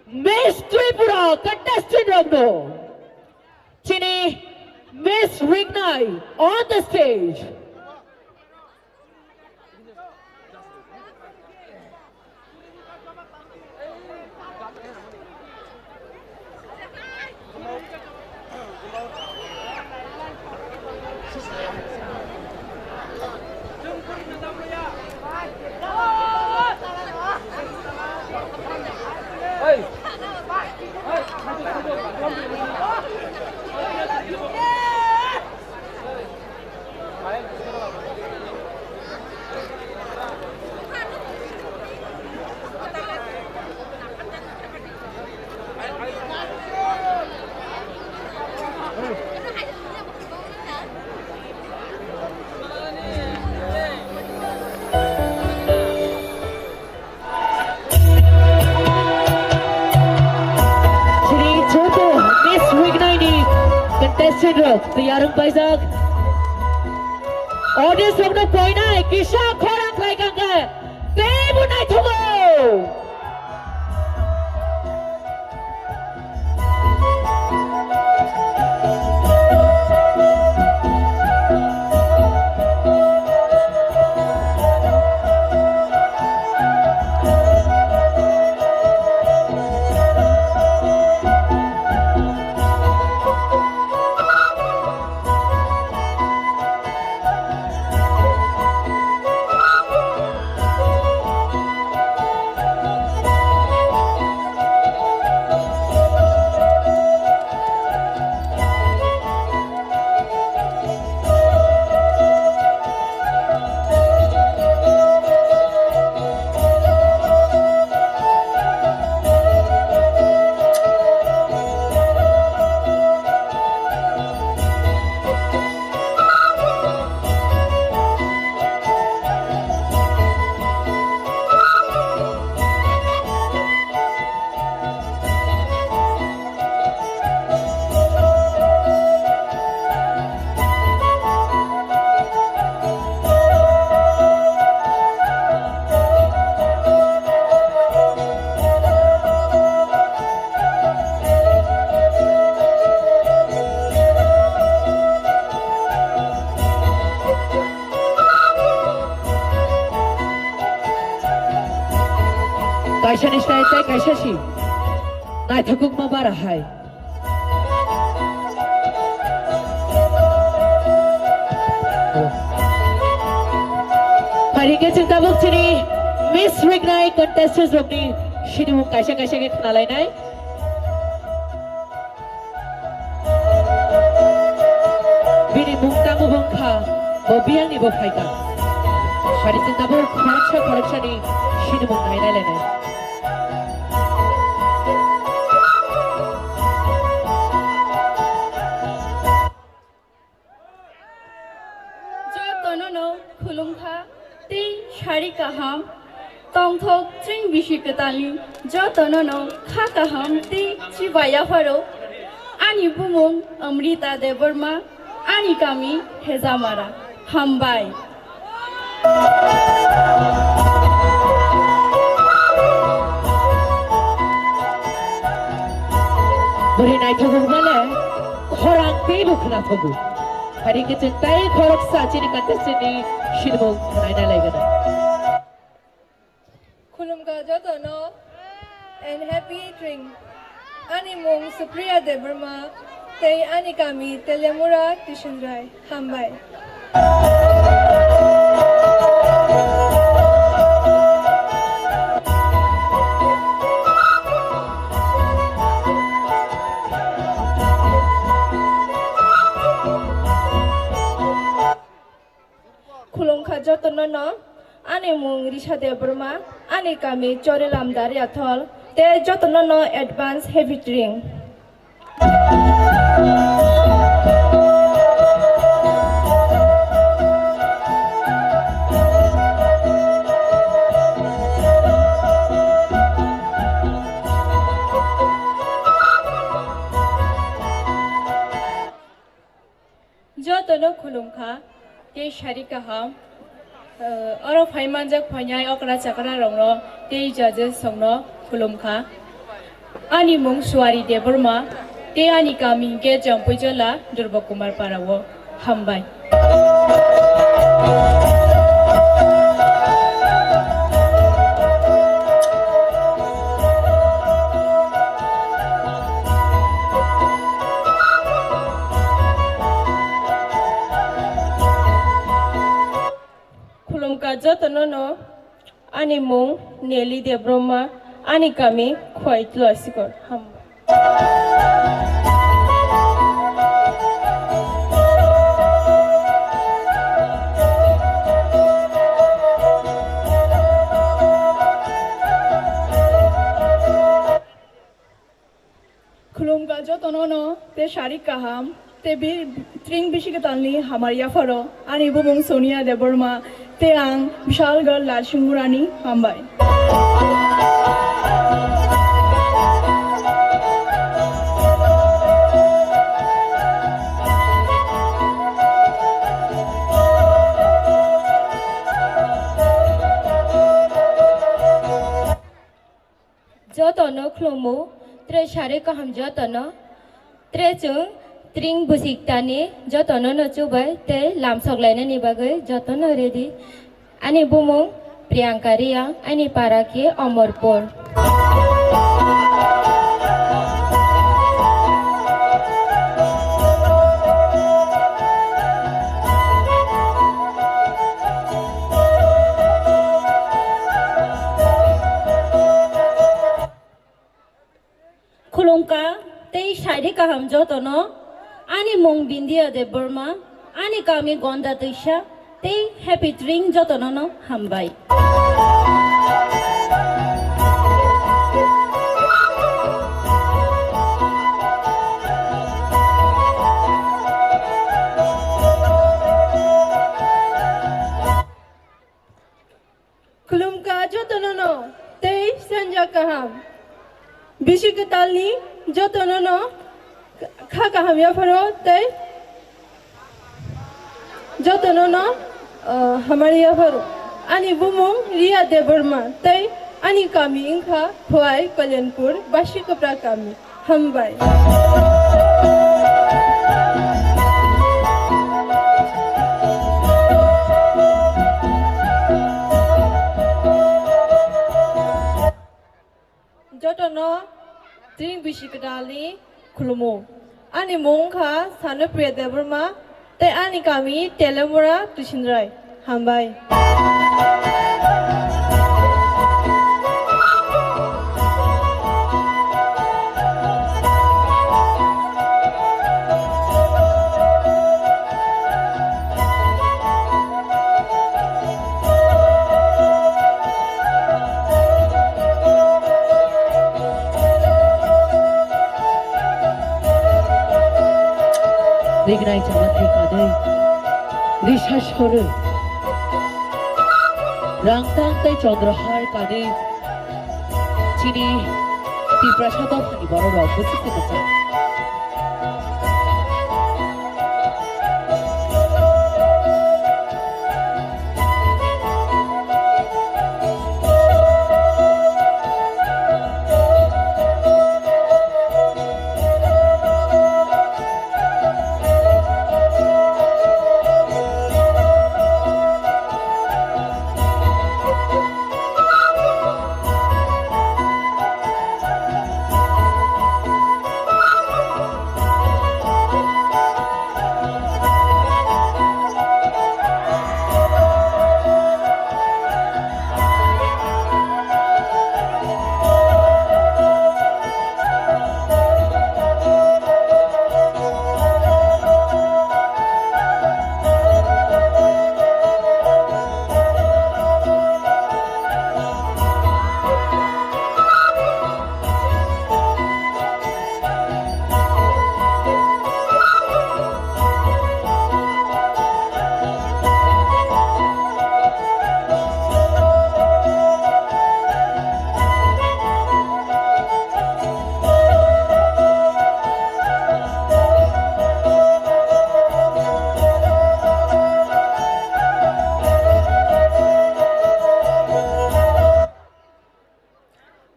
Miss Tripura contestant rokno. Chini Miss Rignai on the stage. Chini joto Miss Rignai ni contestant rok tiyar wng paijak. Audience rok no poinai kisa khorang khlai kangkha. Teibo naithogo. Sani style tei kaisa si naithokma bara hai. Phaikhe chwng tabuk chini Miss Rignai contestants rokni sinimung kaisa kaisa khe khna lainai. Bini mung tamo bwkha, bo biyangni bo phaikha. Sari chwng tabuk khoroksa khoroksani sinimung nai nai lainai. Jotono no khulumkha tei sari kaham, tongthok chwng bisi kwtalni jotono no kha kaham tei chiba yapharo. Ani bumung Amrita Debbarma, ani kami Hejamara. Hambai. Bwrwi naithok wngmale khorang teibo khwnathogo. Hari kwchwng tei khoroksa chini contestant ni sinimung khwnaina laigwna. Khulumkha jotono and happy Tring. Ani mung Supriya Debbarma tei ani kami Telemura Kishinrai. Hambai. Khulumkha jotono no, ani mung Risha Debbarma, ani kami Chorilam Dariathol, tei jotono no advance happy Tring. Jotono khulumkha, tei sari kaham. Eh, oro phaimanjak phainai okra chakra rokno tei judges rokno khulumkha. Ani mung Suari Debbarma, tei ani kami hinkhe Jampuijala Durba Kumar Parao. Hambai. Khulumkha jotono no, ani mung Nelly Debbarma, ani kami Khwai Tulasikot. Hambai. Khulumkha jotono no tei sari kaham tei bi-, Tring bisi kwtalni hamari yapharo ani bumung Sonia Debbarma tei ang Bishalgarh Lalsingmurani. Hambai. Jotono khulumo, tre sari kaham jotono, tre chwng Tring bwswk tani jotono no chubai tei lamsok lainani bagwi jotono ready. Ani bumung Priyanka Riya, ani para khe Omorpur. Khulumkha tei sari kaham jotono, ani mung Bindia Debbarma, ani kami Gonda Twisa, tei Happy Tring jotono no hambai. Khulumkha jotono no tei sanja kaham. Bisi kwtalni jotono no kha kaham yapharo tei jotono no, uh, hamari yapharo. Ani bumung Riya Debbarma tei ani kami wngkha Khowai Kalyanpur Basi Kapra kami. Hambai. Jotono tring bisi kwtalni khulumo. Ani mung wngkha Sanupriya Debbarma, tei ani kami Telemura Tusinrai. Hambai. Rignai chama thai kadai, risa soro. Rangtang tei Chandrahar kani chini Tiprasa dophani bororok bwswk se kwchang.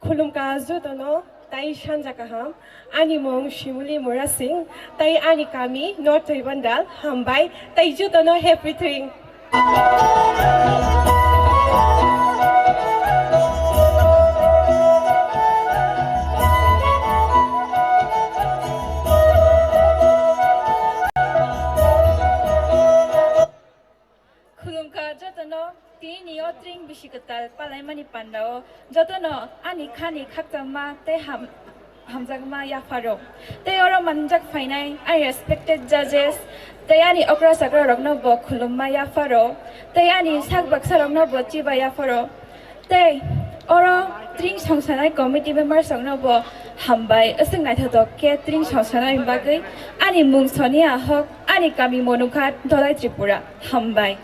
Khulumkha jotono, tai sanja kaham. Ani mung Shimuli Murasing, tai ani kami North Toibandal. Hambai, tai jotono happy tring. Khulumkha jotono, tini o tring bisi kwtal palaimani pandao jotono ani khani khakchangma tei ham-, hamjakma yapharo. Tei oro manjak phainai ani respected judges tei ani okra chakra rokno bo khulumma yapharo, tei ani sak baksa rokno bo chiba yapharo. Tei oro tring songsanai committee members rokno bo hambai, aswk naithotok khe tring songsanai bagwi. Ani mung Sonia Hok, ani kami Monukhat, Dholai, Tripura. Hambai.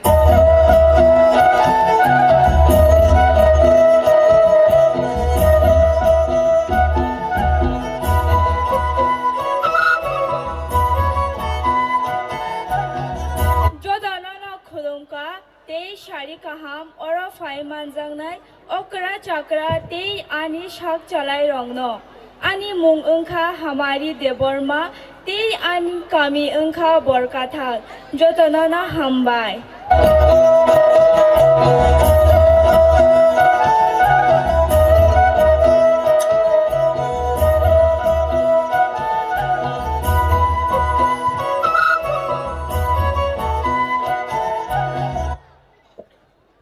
Jotono no khulumkha. Tei sari kaham oro phai manjaknai okra chakra tei ani sak chalairokno. Ani mung wngkha Hamari Debbarma tei ani kami wngkha Borkathal. Jotono no hambai.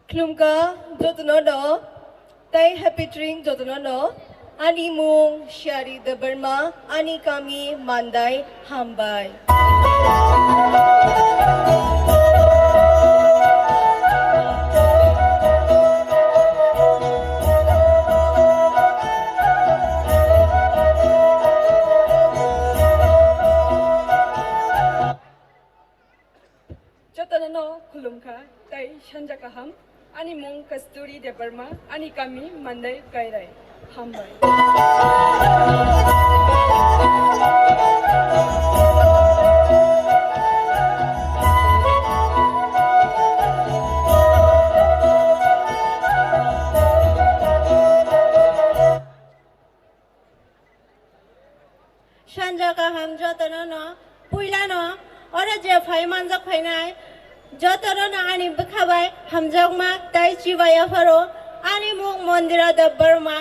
Khulumkha jotono no, tei happy tring jotono no. Ani mung Shari Debbarma, ani kami Mandai. Hambai. Jotono no khulumkha tei sanja kaham. Ani mung Kasturi Debbarma, ani kami Mandai Kairai. Hambai. Sanja kaham jotono no, puila no, oro je phai manjak phainai, jotono no ani bwkha bai hamjakma tei chibai yapharo, ani mung Mondira Debbarma,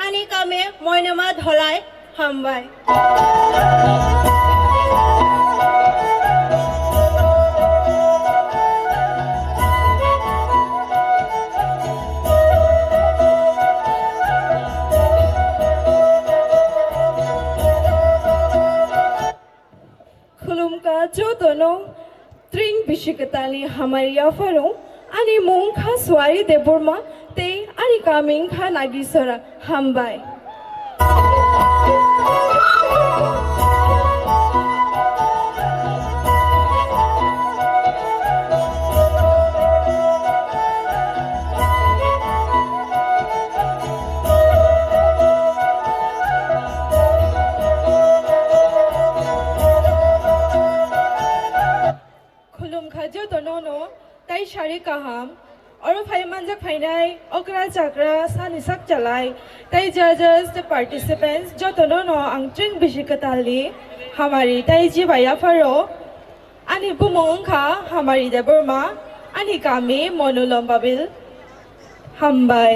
Ani kami Moinoma Dholai, hambai. Khulumkha jotono tring bisi kwtalni hamari yapharo, ani mung kha Suari Debbarma tei ani kami wngkha Nagisora, hambai. Khulumkha jotono no, tai sari kaham. Oro phai manjak phainai okra chakra sani sak chalai, tai judges, the participants jotono no ang tring bisi kwtalni hamari tai jibai yapharo. Ani bumung wngkha Hamari Debbarma, ani kami Monu Lombabil. Hambai.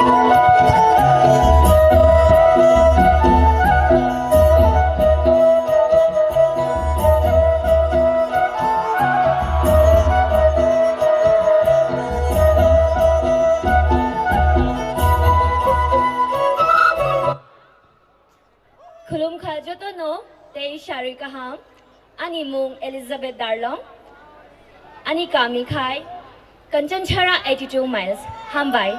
Khulumkha jotono tei sarwi kaham. Ani mung Elizabeth Darlong. Ani kami khai Kanchanchara eighty two miles. Hambai.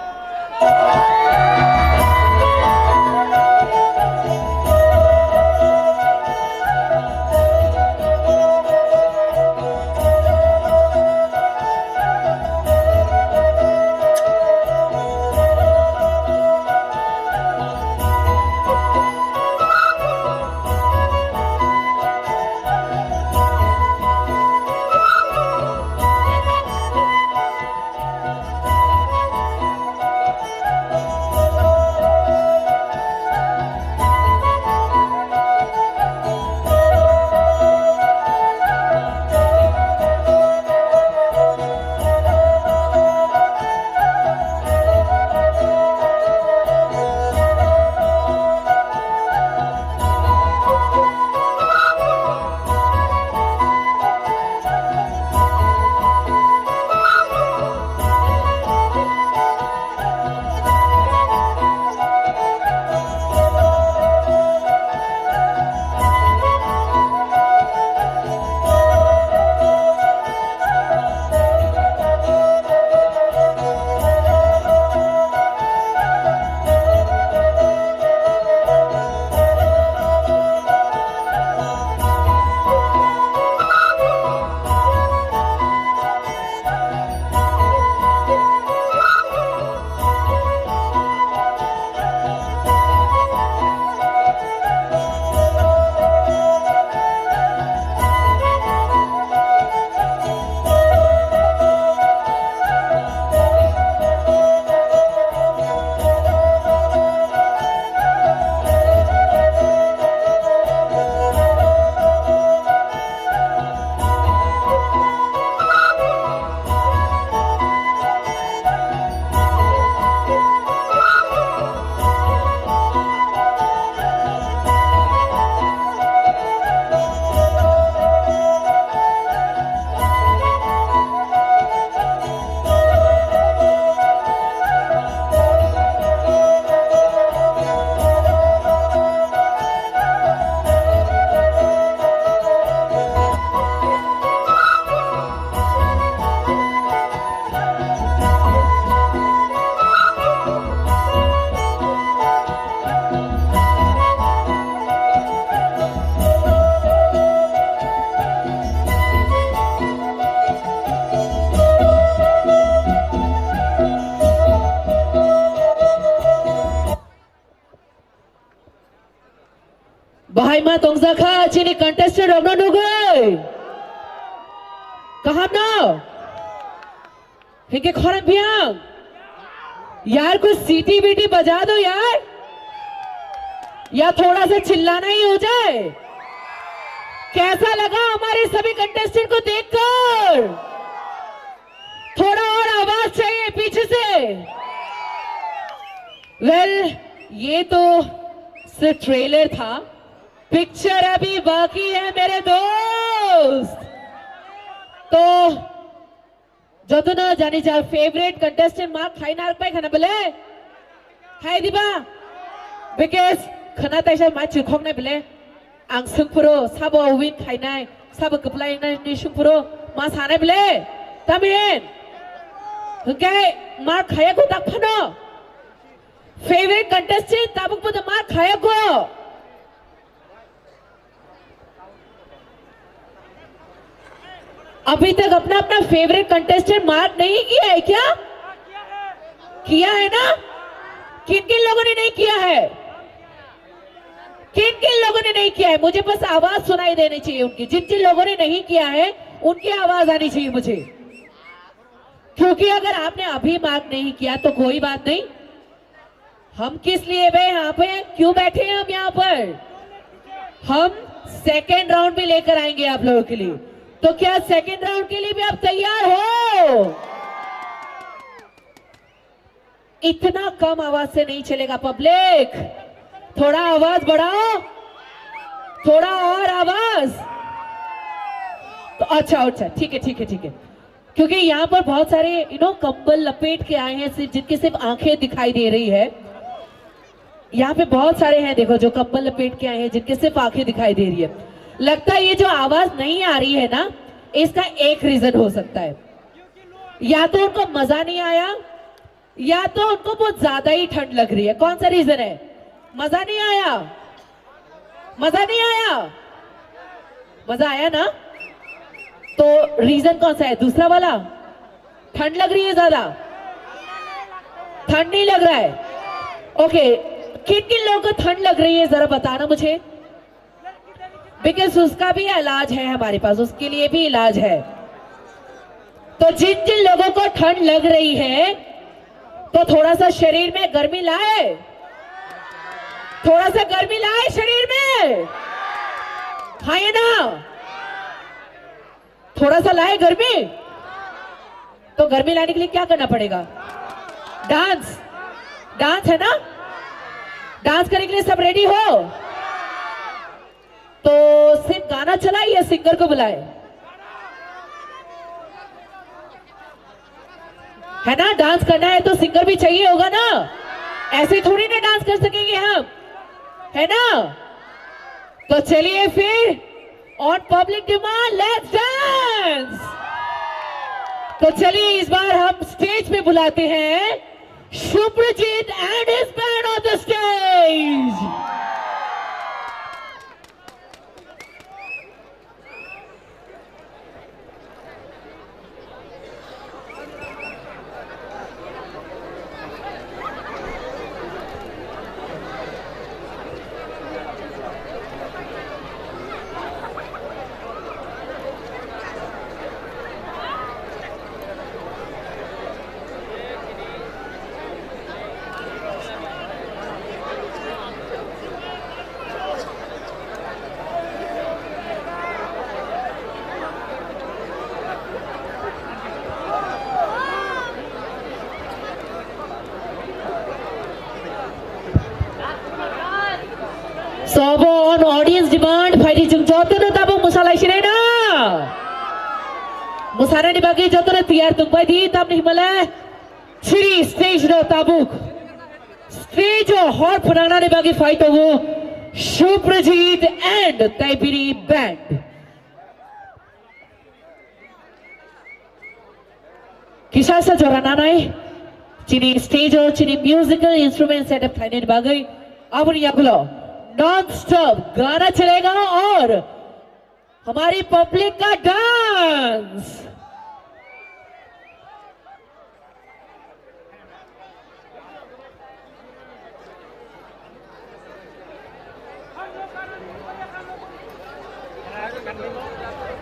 Bahai ma tongjakha chini contestant rokno nugwi. Kaham no? Hinkhe khorang biyang. यार कुछ सीटी बीटी बजा दो यार. या थोड़ा सा चिल्लाना ही हो जाए. कैसा लगा हमारे सभी कंटेस्टेंट को देखकर? थोड़ा और आवाज चाहिए पीछे से. वेल, ये तो सिर्फ ट्रेलर था, पिक्चर अभी बाकी है मेरे दोस्त। तो যতনা জানি যার ফেভারিট কন্টেস্টেন্ট মার খাই না আর পাই খানা বলে খাই দিবা। বিকজ খানা তাইসা মা চিখক নাই বলে আং সুংপুরো সাবো উইন খাইনাই সাবো কপ্লাই নাই নি সুংপুরো মা সানাই বলে তামিন। হকে মার খায়া গো তাক ফানো। ফেভারিট কন্টেস্টেন্ট তাবুক বদে মার খায়া গো। अभी तक अपना अपना फेवरेट कंटेस्टेंट मार्क नहीं किया है क्या? किया है ना? किन किन लोगों ने नहीं किया है? किन किन लोगों ने नहीं किया है? मुझे बस आवाज सुनाई देनी चाहिए उनकी। जिन जिन लोगों ने नहीं किया है, उनकी आवाज आनी चाहिए मुझे। क्योंकि अगर आपने अभी मार्क नहीं किया तो कोई बात नहीं, हम किस लिए बे यहाँ पे, क्यों बैठे हैं हम यहाँ पर? हम सेकेंड राउंड भी लेकर आएंगे आप लोगों के लिए। तो क्या सेकेंड राउंड के लिए भी आप तैयार हो? इतना कम आवाज से नहीं चलेगा पब्लिक, थोड़ा आवाज बढ़ाओ, थोड़ा और आवाज। तो अच्छा, अच्छा, ठीक है, ठीक है, ठीक है। क्योंकि यहाँ पर बहुत सारे यू नो कंबल लपेट के आए हैं सिर्फ, जिनके सिर्फ आंखें दिखाई दे रही है। यहाँ पे बहुत सारे हैं, देखो, जो कंबल लपेट के आए हैं, जिनके सिर्फ आंखें दिखाई दे रही है। लगता है ये जो आवाज नहीं आ रही है ना, इसका एक रीजन हो सकता है, या तो उनको मजा नहीं आया, या तो उनको बहुत ज्यादा ही ठंड लग रही है। कौन सा रीजन है? मजा नहीं आया? मजा नहीं आया? मजा आया ना? तो रीजन कौन सा है, दूसरा वाला? ठंड लग रही है ज्यादा? ठंड नहीं लग रहा है। ओके, किन किन लोगों को ठंड लग रही है, जरा बताना मुझे। बिकॉज उसका भी इलाज है हमारे पास, उसके लिए भी इलाज है। तो जिन जिन लोगों को ठंड लग रही है, तो थोड़ा सा शरीर में गर्मी लाए, थोड़ा सा गर्मी लाए शरीर में, खाए ना। थोड़ा सा लाए गर्मी। तो गर्मी लाने के लिए क्या करना पड़ेगा? डांस। डांस है ना? डांस करने के लिए सब रेडी हो? तो सिर्फ गाना चलाए या सिंगर को बुलाए? है ना, डांस करना है तो सिंगर भी चाहिए होगा ना। ऐसे थोड़ी ना डांस कर सकेंगे हम, है ना? तो चलिए फिर, on public demand, let's dance। तो चलिए, इस बार हम स्टेज पे बुलाते हैं Subhrajit and his band on the stage। So, on audience demand, phaidi chwng jotono tabuk mwsalai sinai na. Mwsanani bagwi jotono tiyar tongbai di, tamni himale chiri stage no tabuk. Stage o hor phwnangnani bagwi phai tongo Suprajit and Taibiri Band. Kisa sa jora nanai chini stage o chini musical instrument setup khlainani bagwi aboni yagulo non stop gana chalega aur hamari public ka dance.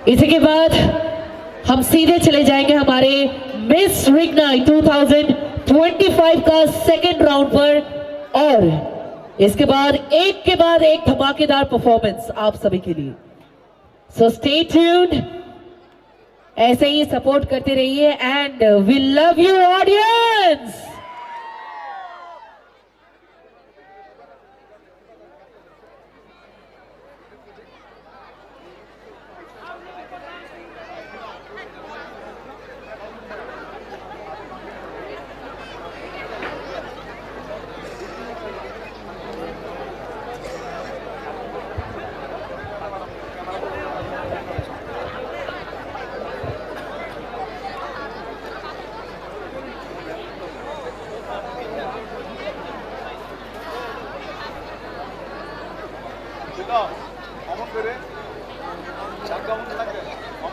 इसी के बाद हम सीधे चले जाएंगे हमारे मिस रिगनाई two thousand twenty five का सेकंड राउंड पर, और इसके बाद एक के बाद एक धमाकेदार परफॉर्मेंस आप सभी के लिए। So stay tuned, ऐसे ही सपोर्ट करते रहिए and we love you audience।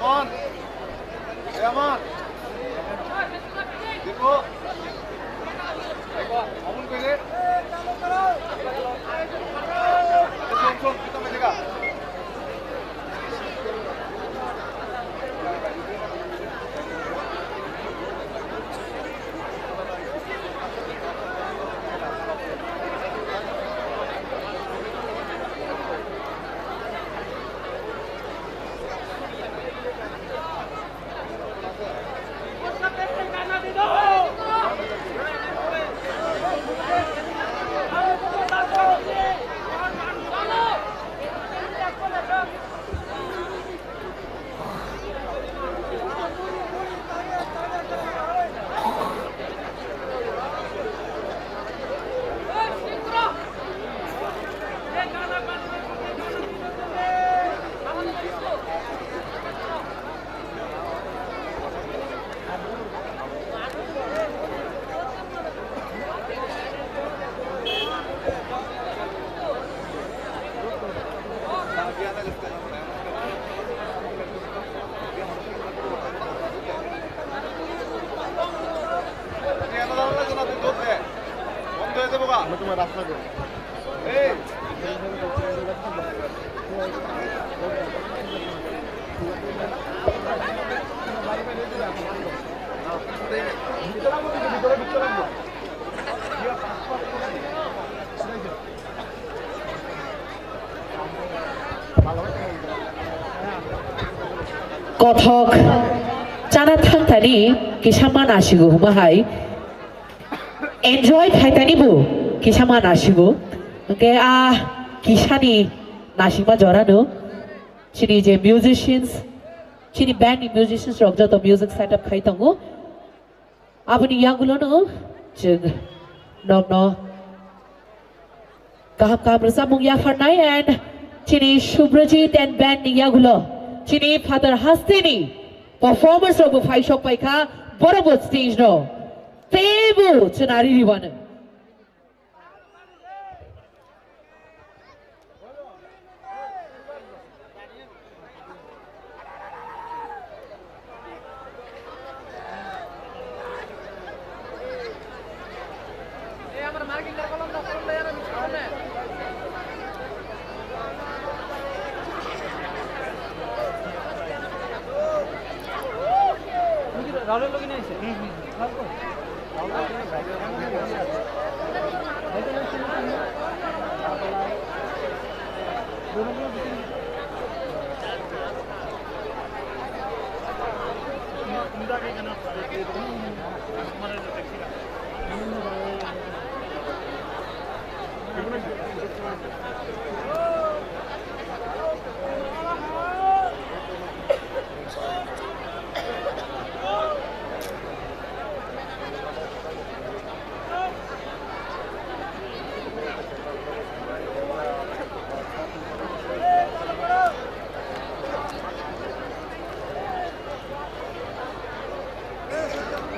Aman. Eh, Aman. Dikho. Dikho, Aman koi re? Shon, shon, kitna bajega? Kothok chana thangthani kisa ma nasigo hwnma hai enjoy khaitani bo kisa ma nasigo. Hwnkhe a kisani nasikma jorano chini je musicians, chini band ni musicians rok joto music setup khai tongo. Aboni yagulono chwng nokno kaham kaham rwchapmung yapharnai and chini Subrajit and band ni yagulo chini Father Hasteni performers rokbo phaisok paikha borokbo stage no teibo chwnari ribano.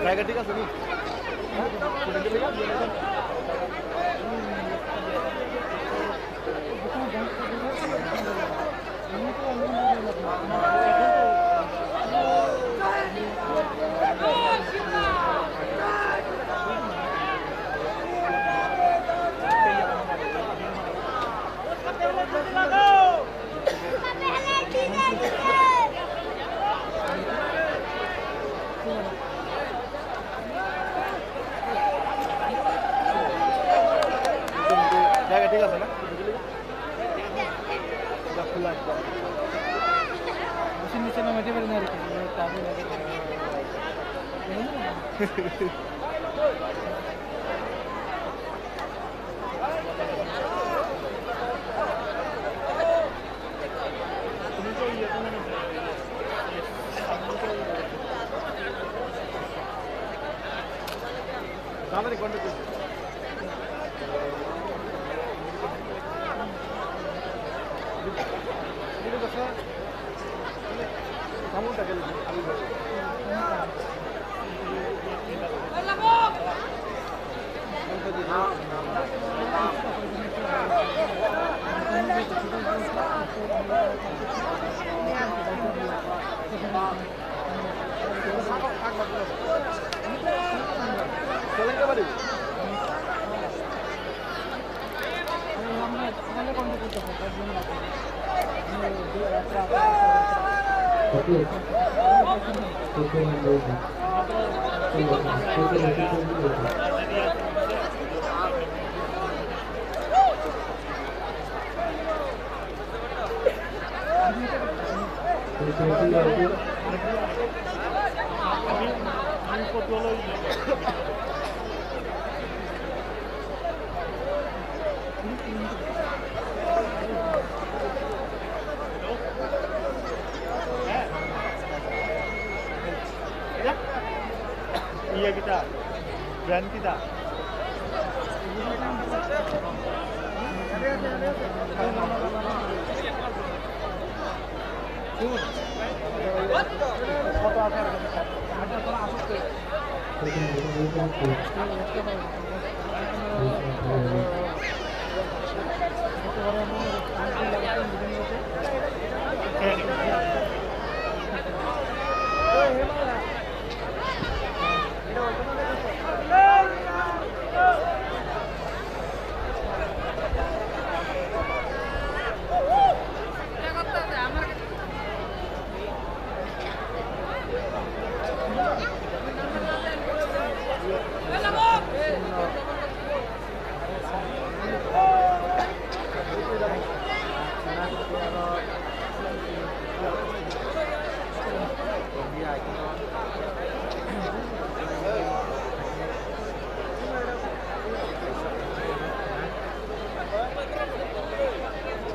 জায়গা ঠিক আছে নি? জায়গা ঠিক আছে না? খোলা একদম। নিচে নিচে নামাইতে পারি না আর কি, তারপরে লাগে। Iya kita, brand kita.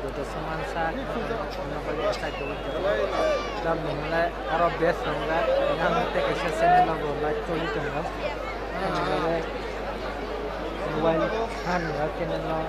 Joto somansa, nokoli achai tongwi tongo. Tamni hwnle oro base rok yang tei kaisa channel rok live choli tongo. Mobile phan rok channel rok.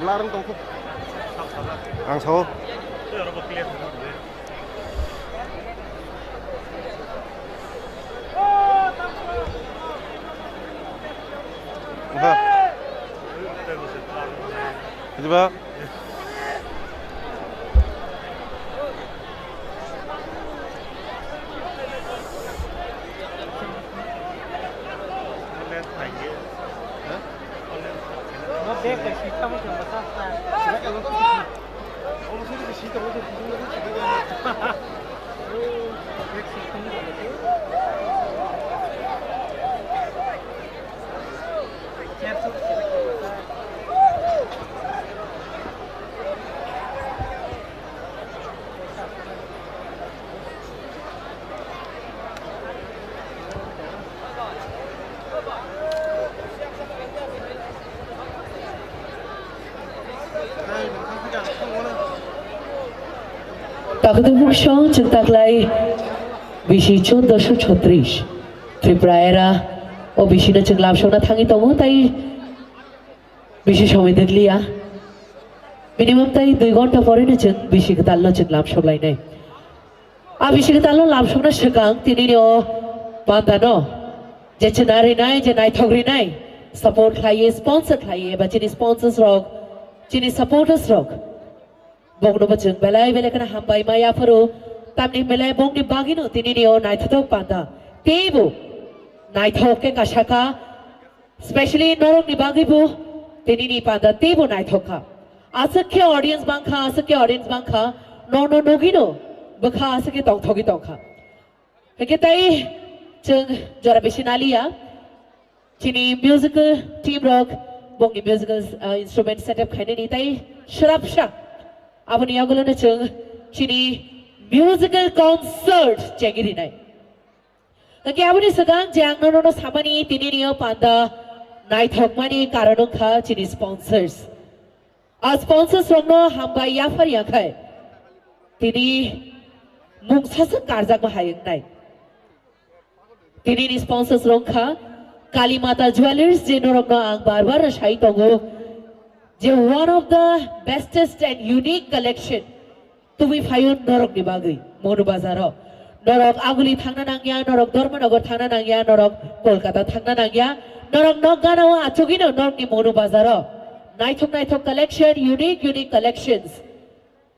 Bwlarang tongkho. Ang sao. Aha. Diba? Takhutung bukchong chwng taklai bisi chuddo sho chotris. Tripura era o bisino chwng lamsokna thangwi tongo, tai bisi somoi dwkliya. Minimum tai dui ghonta poreno chwng bisi kwtalno chwng lamsoklainai. A bisi kwtalno lamsokna swkang tinini o bandano je chwna rinai, je naithok rinai, support khlaiwi, sponsor khlaiwi, eba chini sponsors rok, chini supporters rok, bokno bo chwng belai belai kheno hambai ma yapharo, tamni belai bongni bagwino tinini o naithothok panda teibo naithok khe kasaka, specially norokni bagwibo tinini panda teibo naithok kha. Aswk khe audience bang kha, aswk khe audience bang kha, nono nugwino bwkha aswk khe tongthogwi tong kha. Hake tai chwng jora bisi naliya. Chini musical team rok bongni musical, uh, instrument setup khainani tai srapsa. Aboni yagulono chwng chini musical concert chengwi rinai. Hake aboni swkang je ang nono samani tinini o panda naithokmani karon wngkha chini sponsors. A sponsors rokno hambai yaphar yakhai. Tini mungsasa karjakma hai wngnai. Tinini sponsors rok wngkha Kali Mata Jewelers, je norokno ang bar bar sai tongo je one of the bestest and unique collection tubui phaio norokni bagwi Monu Bazaro. Norok Aguli thangna nangya, norok Dharmanagar thangna nangya, norok Kolkata thangna nangya, norok nok ganao achugino norokni Monu Bazaro naithok naithok collection, unique unique collections.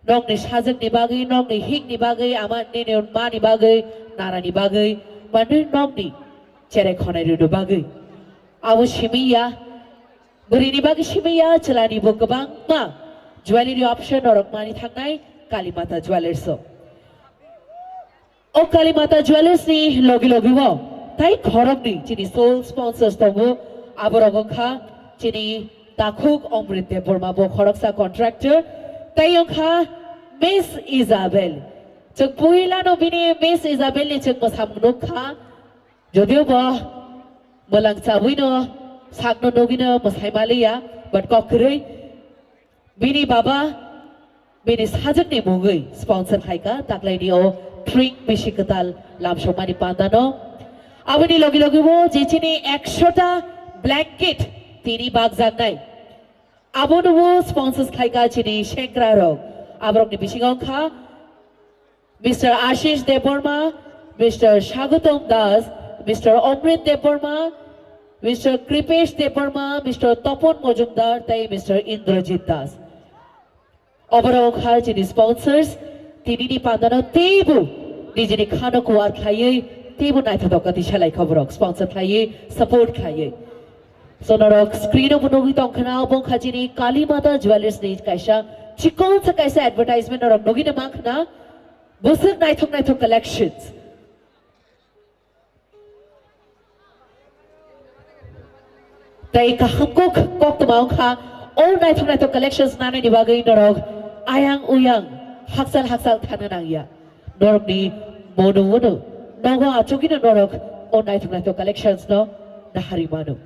Nokni sajwkni bagwi, nokni hikni bagwi, ama nini mani bagwi, narani bagwi, mani nokni cherai khonai rwni bagwi. Abo simi ya, bwrwini bagwi simi ya, chwlani bo kwbangma jewelry option norok mani thangnai Kali Mata Jewelers o. O Kali Mata Jewelers ni logi logi o tai khoroknwi chini sole sponsors tongo, aborok wngkha chini takhuk Omrit Debbarma, bo khoroksa contractor, tai wngkha Miss Isabel. Chwng puilano bini Miss Isabel ni chwng mwsamung nukha, jodio bo mwlang chabwino sakno nugwino mwsai maliya, but kok kwrwi. Bini baba, bini sajwkni mungwi sponsor khaika taklaini o tring bisi kwtal lamsokmani pandano. Aboni logi logi bo je chini ekshota blanket tini bakjaknai. Abono bo sponsors khaika chini sengra rok. Aborokni bisingo wngkha Mister Ashish Debbarma, Mister Shagatam Das, Mister Omrit Debbarma, Mister Kripesh Debbarma, Mister Topon Mojumdar, tei Mister Indrajit Das. Oborok wngkha chini sponsors, tinini pandano teibo nijini khano kuar khlaiwi, teibo naithotok kati salai kha borok sponsor khlaiwi, support khlaiwi. So norok screen o bo nugwi tongkhna, obo wngkha chini Kali Mata Jewelers ni kaisa chikon sa kaisa advertisement norok nugwi na mankha. Bwswk naithok naithok collections. Tei kaham kok koktwma wngkha, o naithok naithok collections nanani bagwi norok ayang uyang hakchal hakchal thangna nangya. Norokni monu monu nogo achugino norok o naithok naithok collections no nahari mano.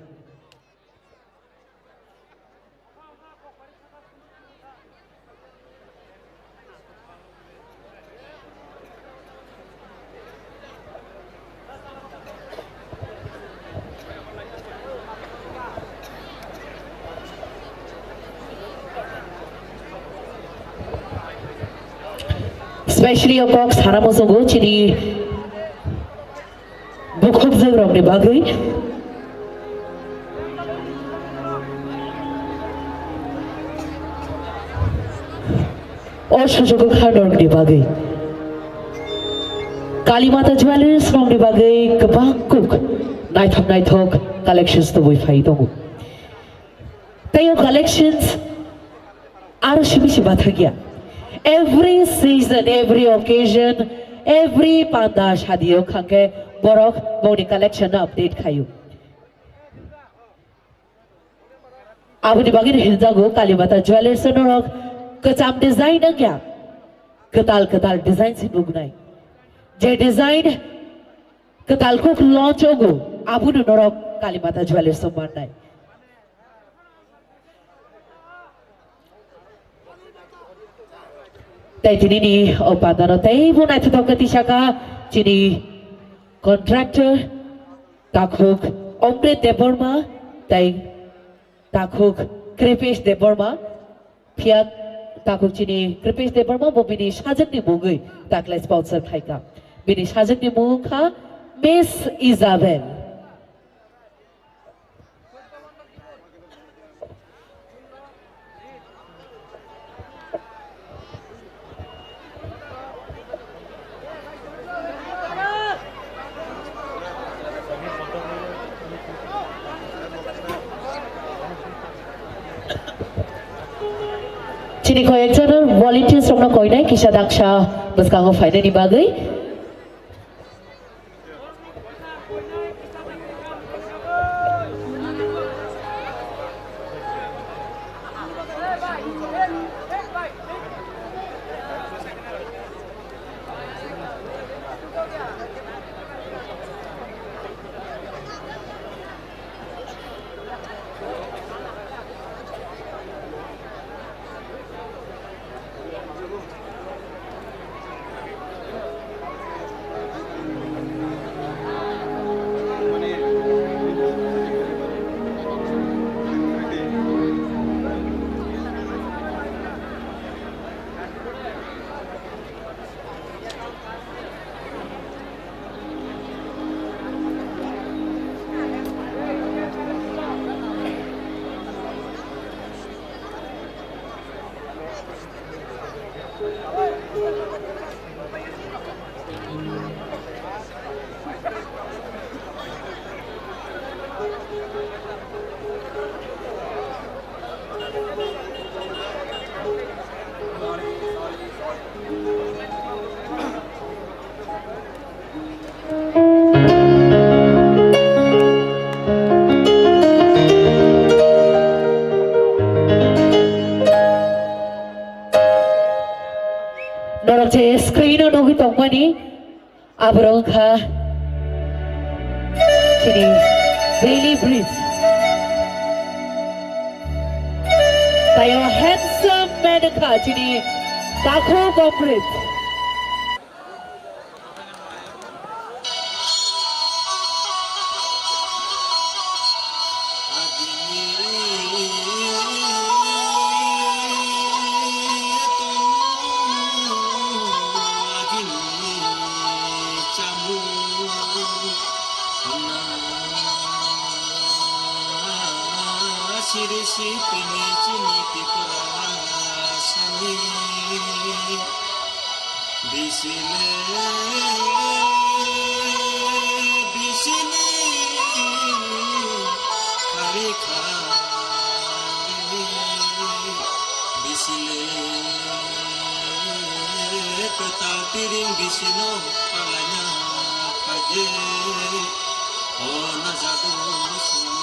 Specially o kok sana muchungo chini bukhukjwk rokni bagwi. O sujugo kha norokni bagwi. Kali Mata Jewelers norokni bagwi kwbang kuk naithok naithok collections tubui phai tongo. Tei o collections aro simi se bathakya. Every season, every occasion, every panda shadio khangkhe borok boni collection no update khayo. Aboni bagwi hinjago Kali Mata Jewelers norok kwcham design wngya. Kwtal kwtal design se nugnai. Je design kwtal kuk launch ogo, abono norok Kali Mata Jewelers o mannai. Tei tinini o pandano teibo naithotok khe tisaka chini contractor takhuk Omrit Debbarma tei takhuk Kripesh Debbarma. Phiya takhuk chini Kripesh Debbarma bo bini sajwkni mungwi taklai sponsor khlaikha. Bini sajwkni mung wngkha Miss Isabel. Koyekjon volunteers rokno koinai kisa daksa bwskango phainani bagwi. Norok je screen o nugwi tongmani, aborok wngkha chini Bailey Bridge. Tayo handsome man wngkha chini Takhuk Amrit. Siri sitini chini Tiprasani. Bisile, bisini, khari khari, bisile, kwtal tiring bisino, palaina khaje, o najado song.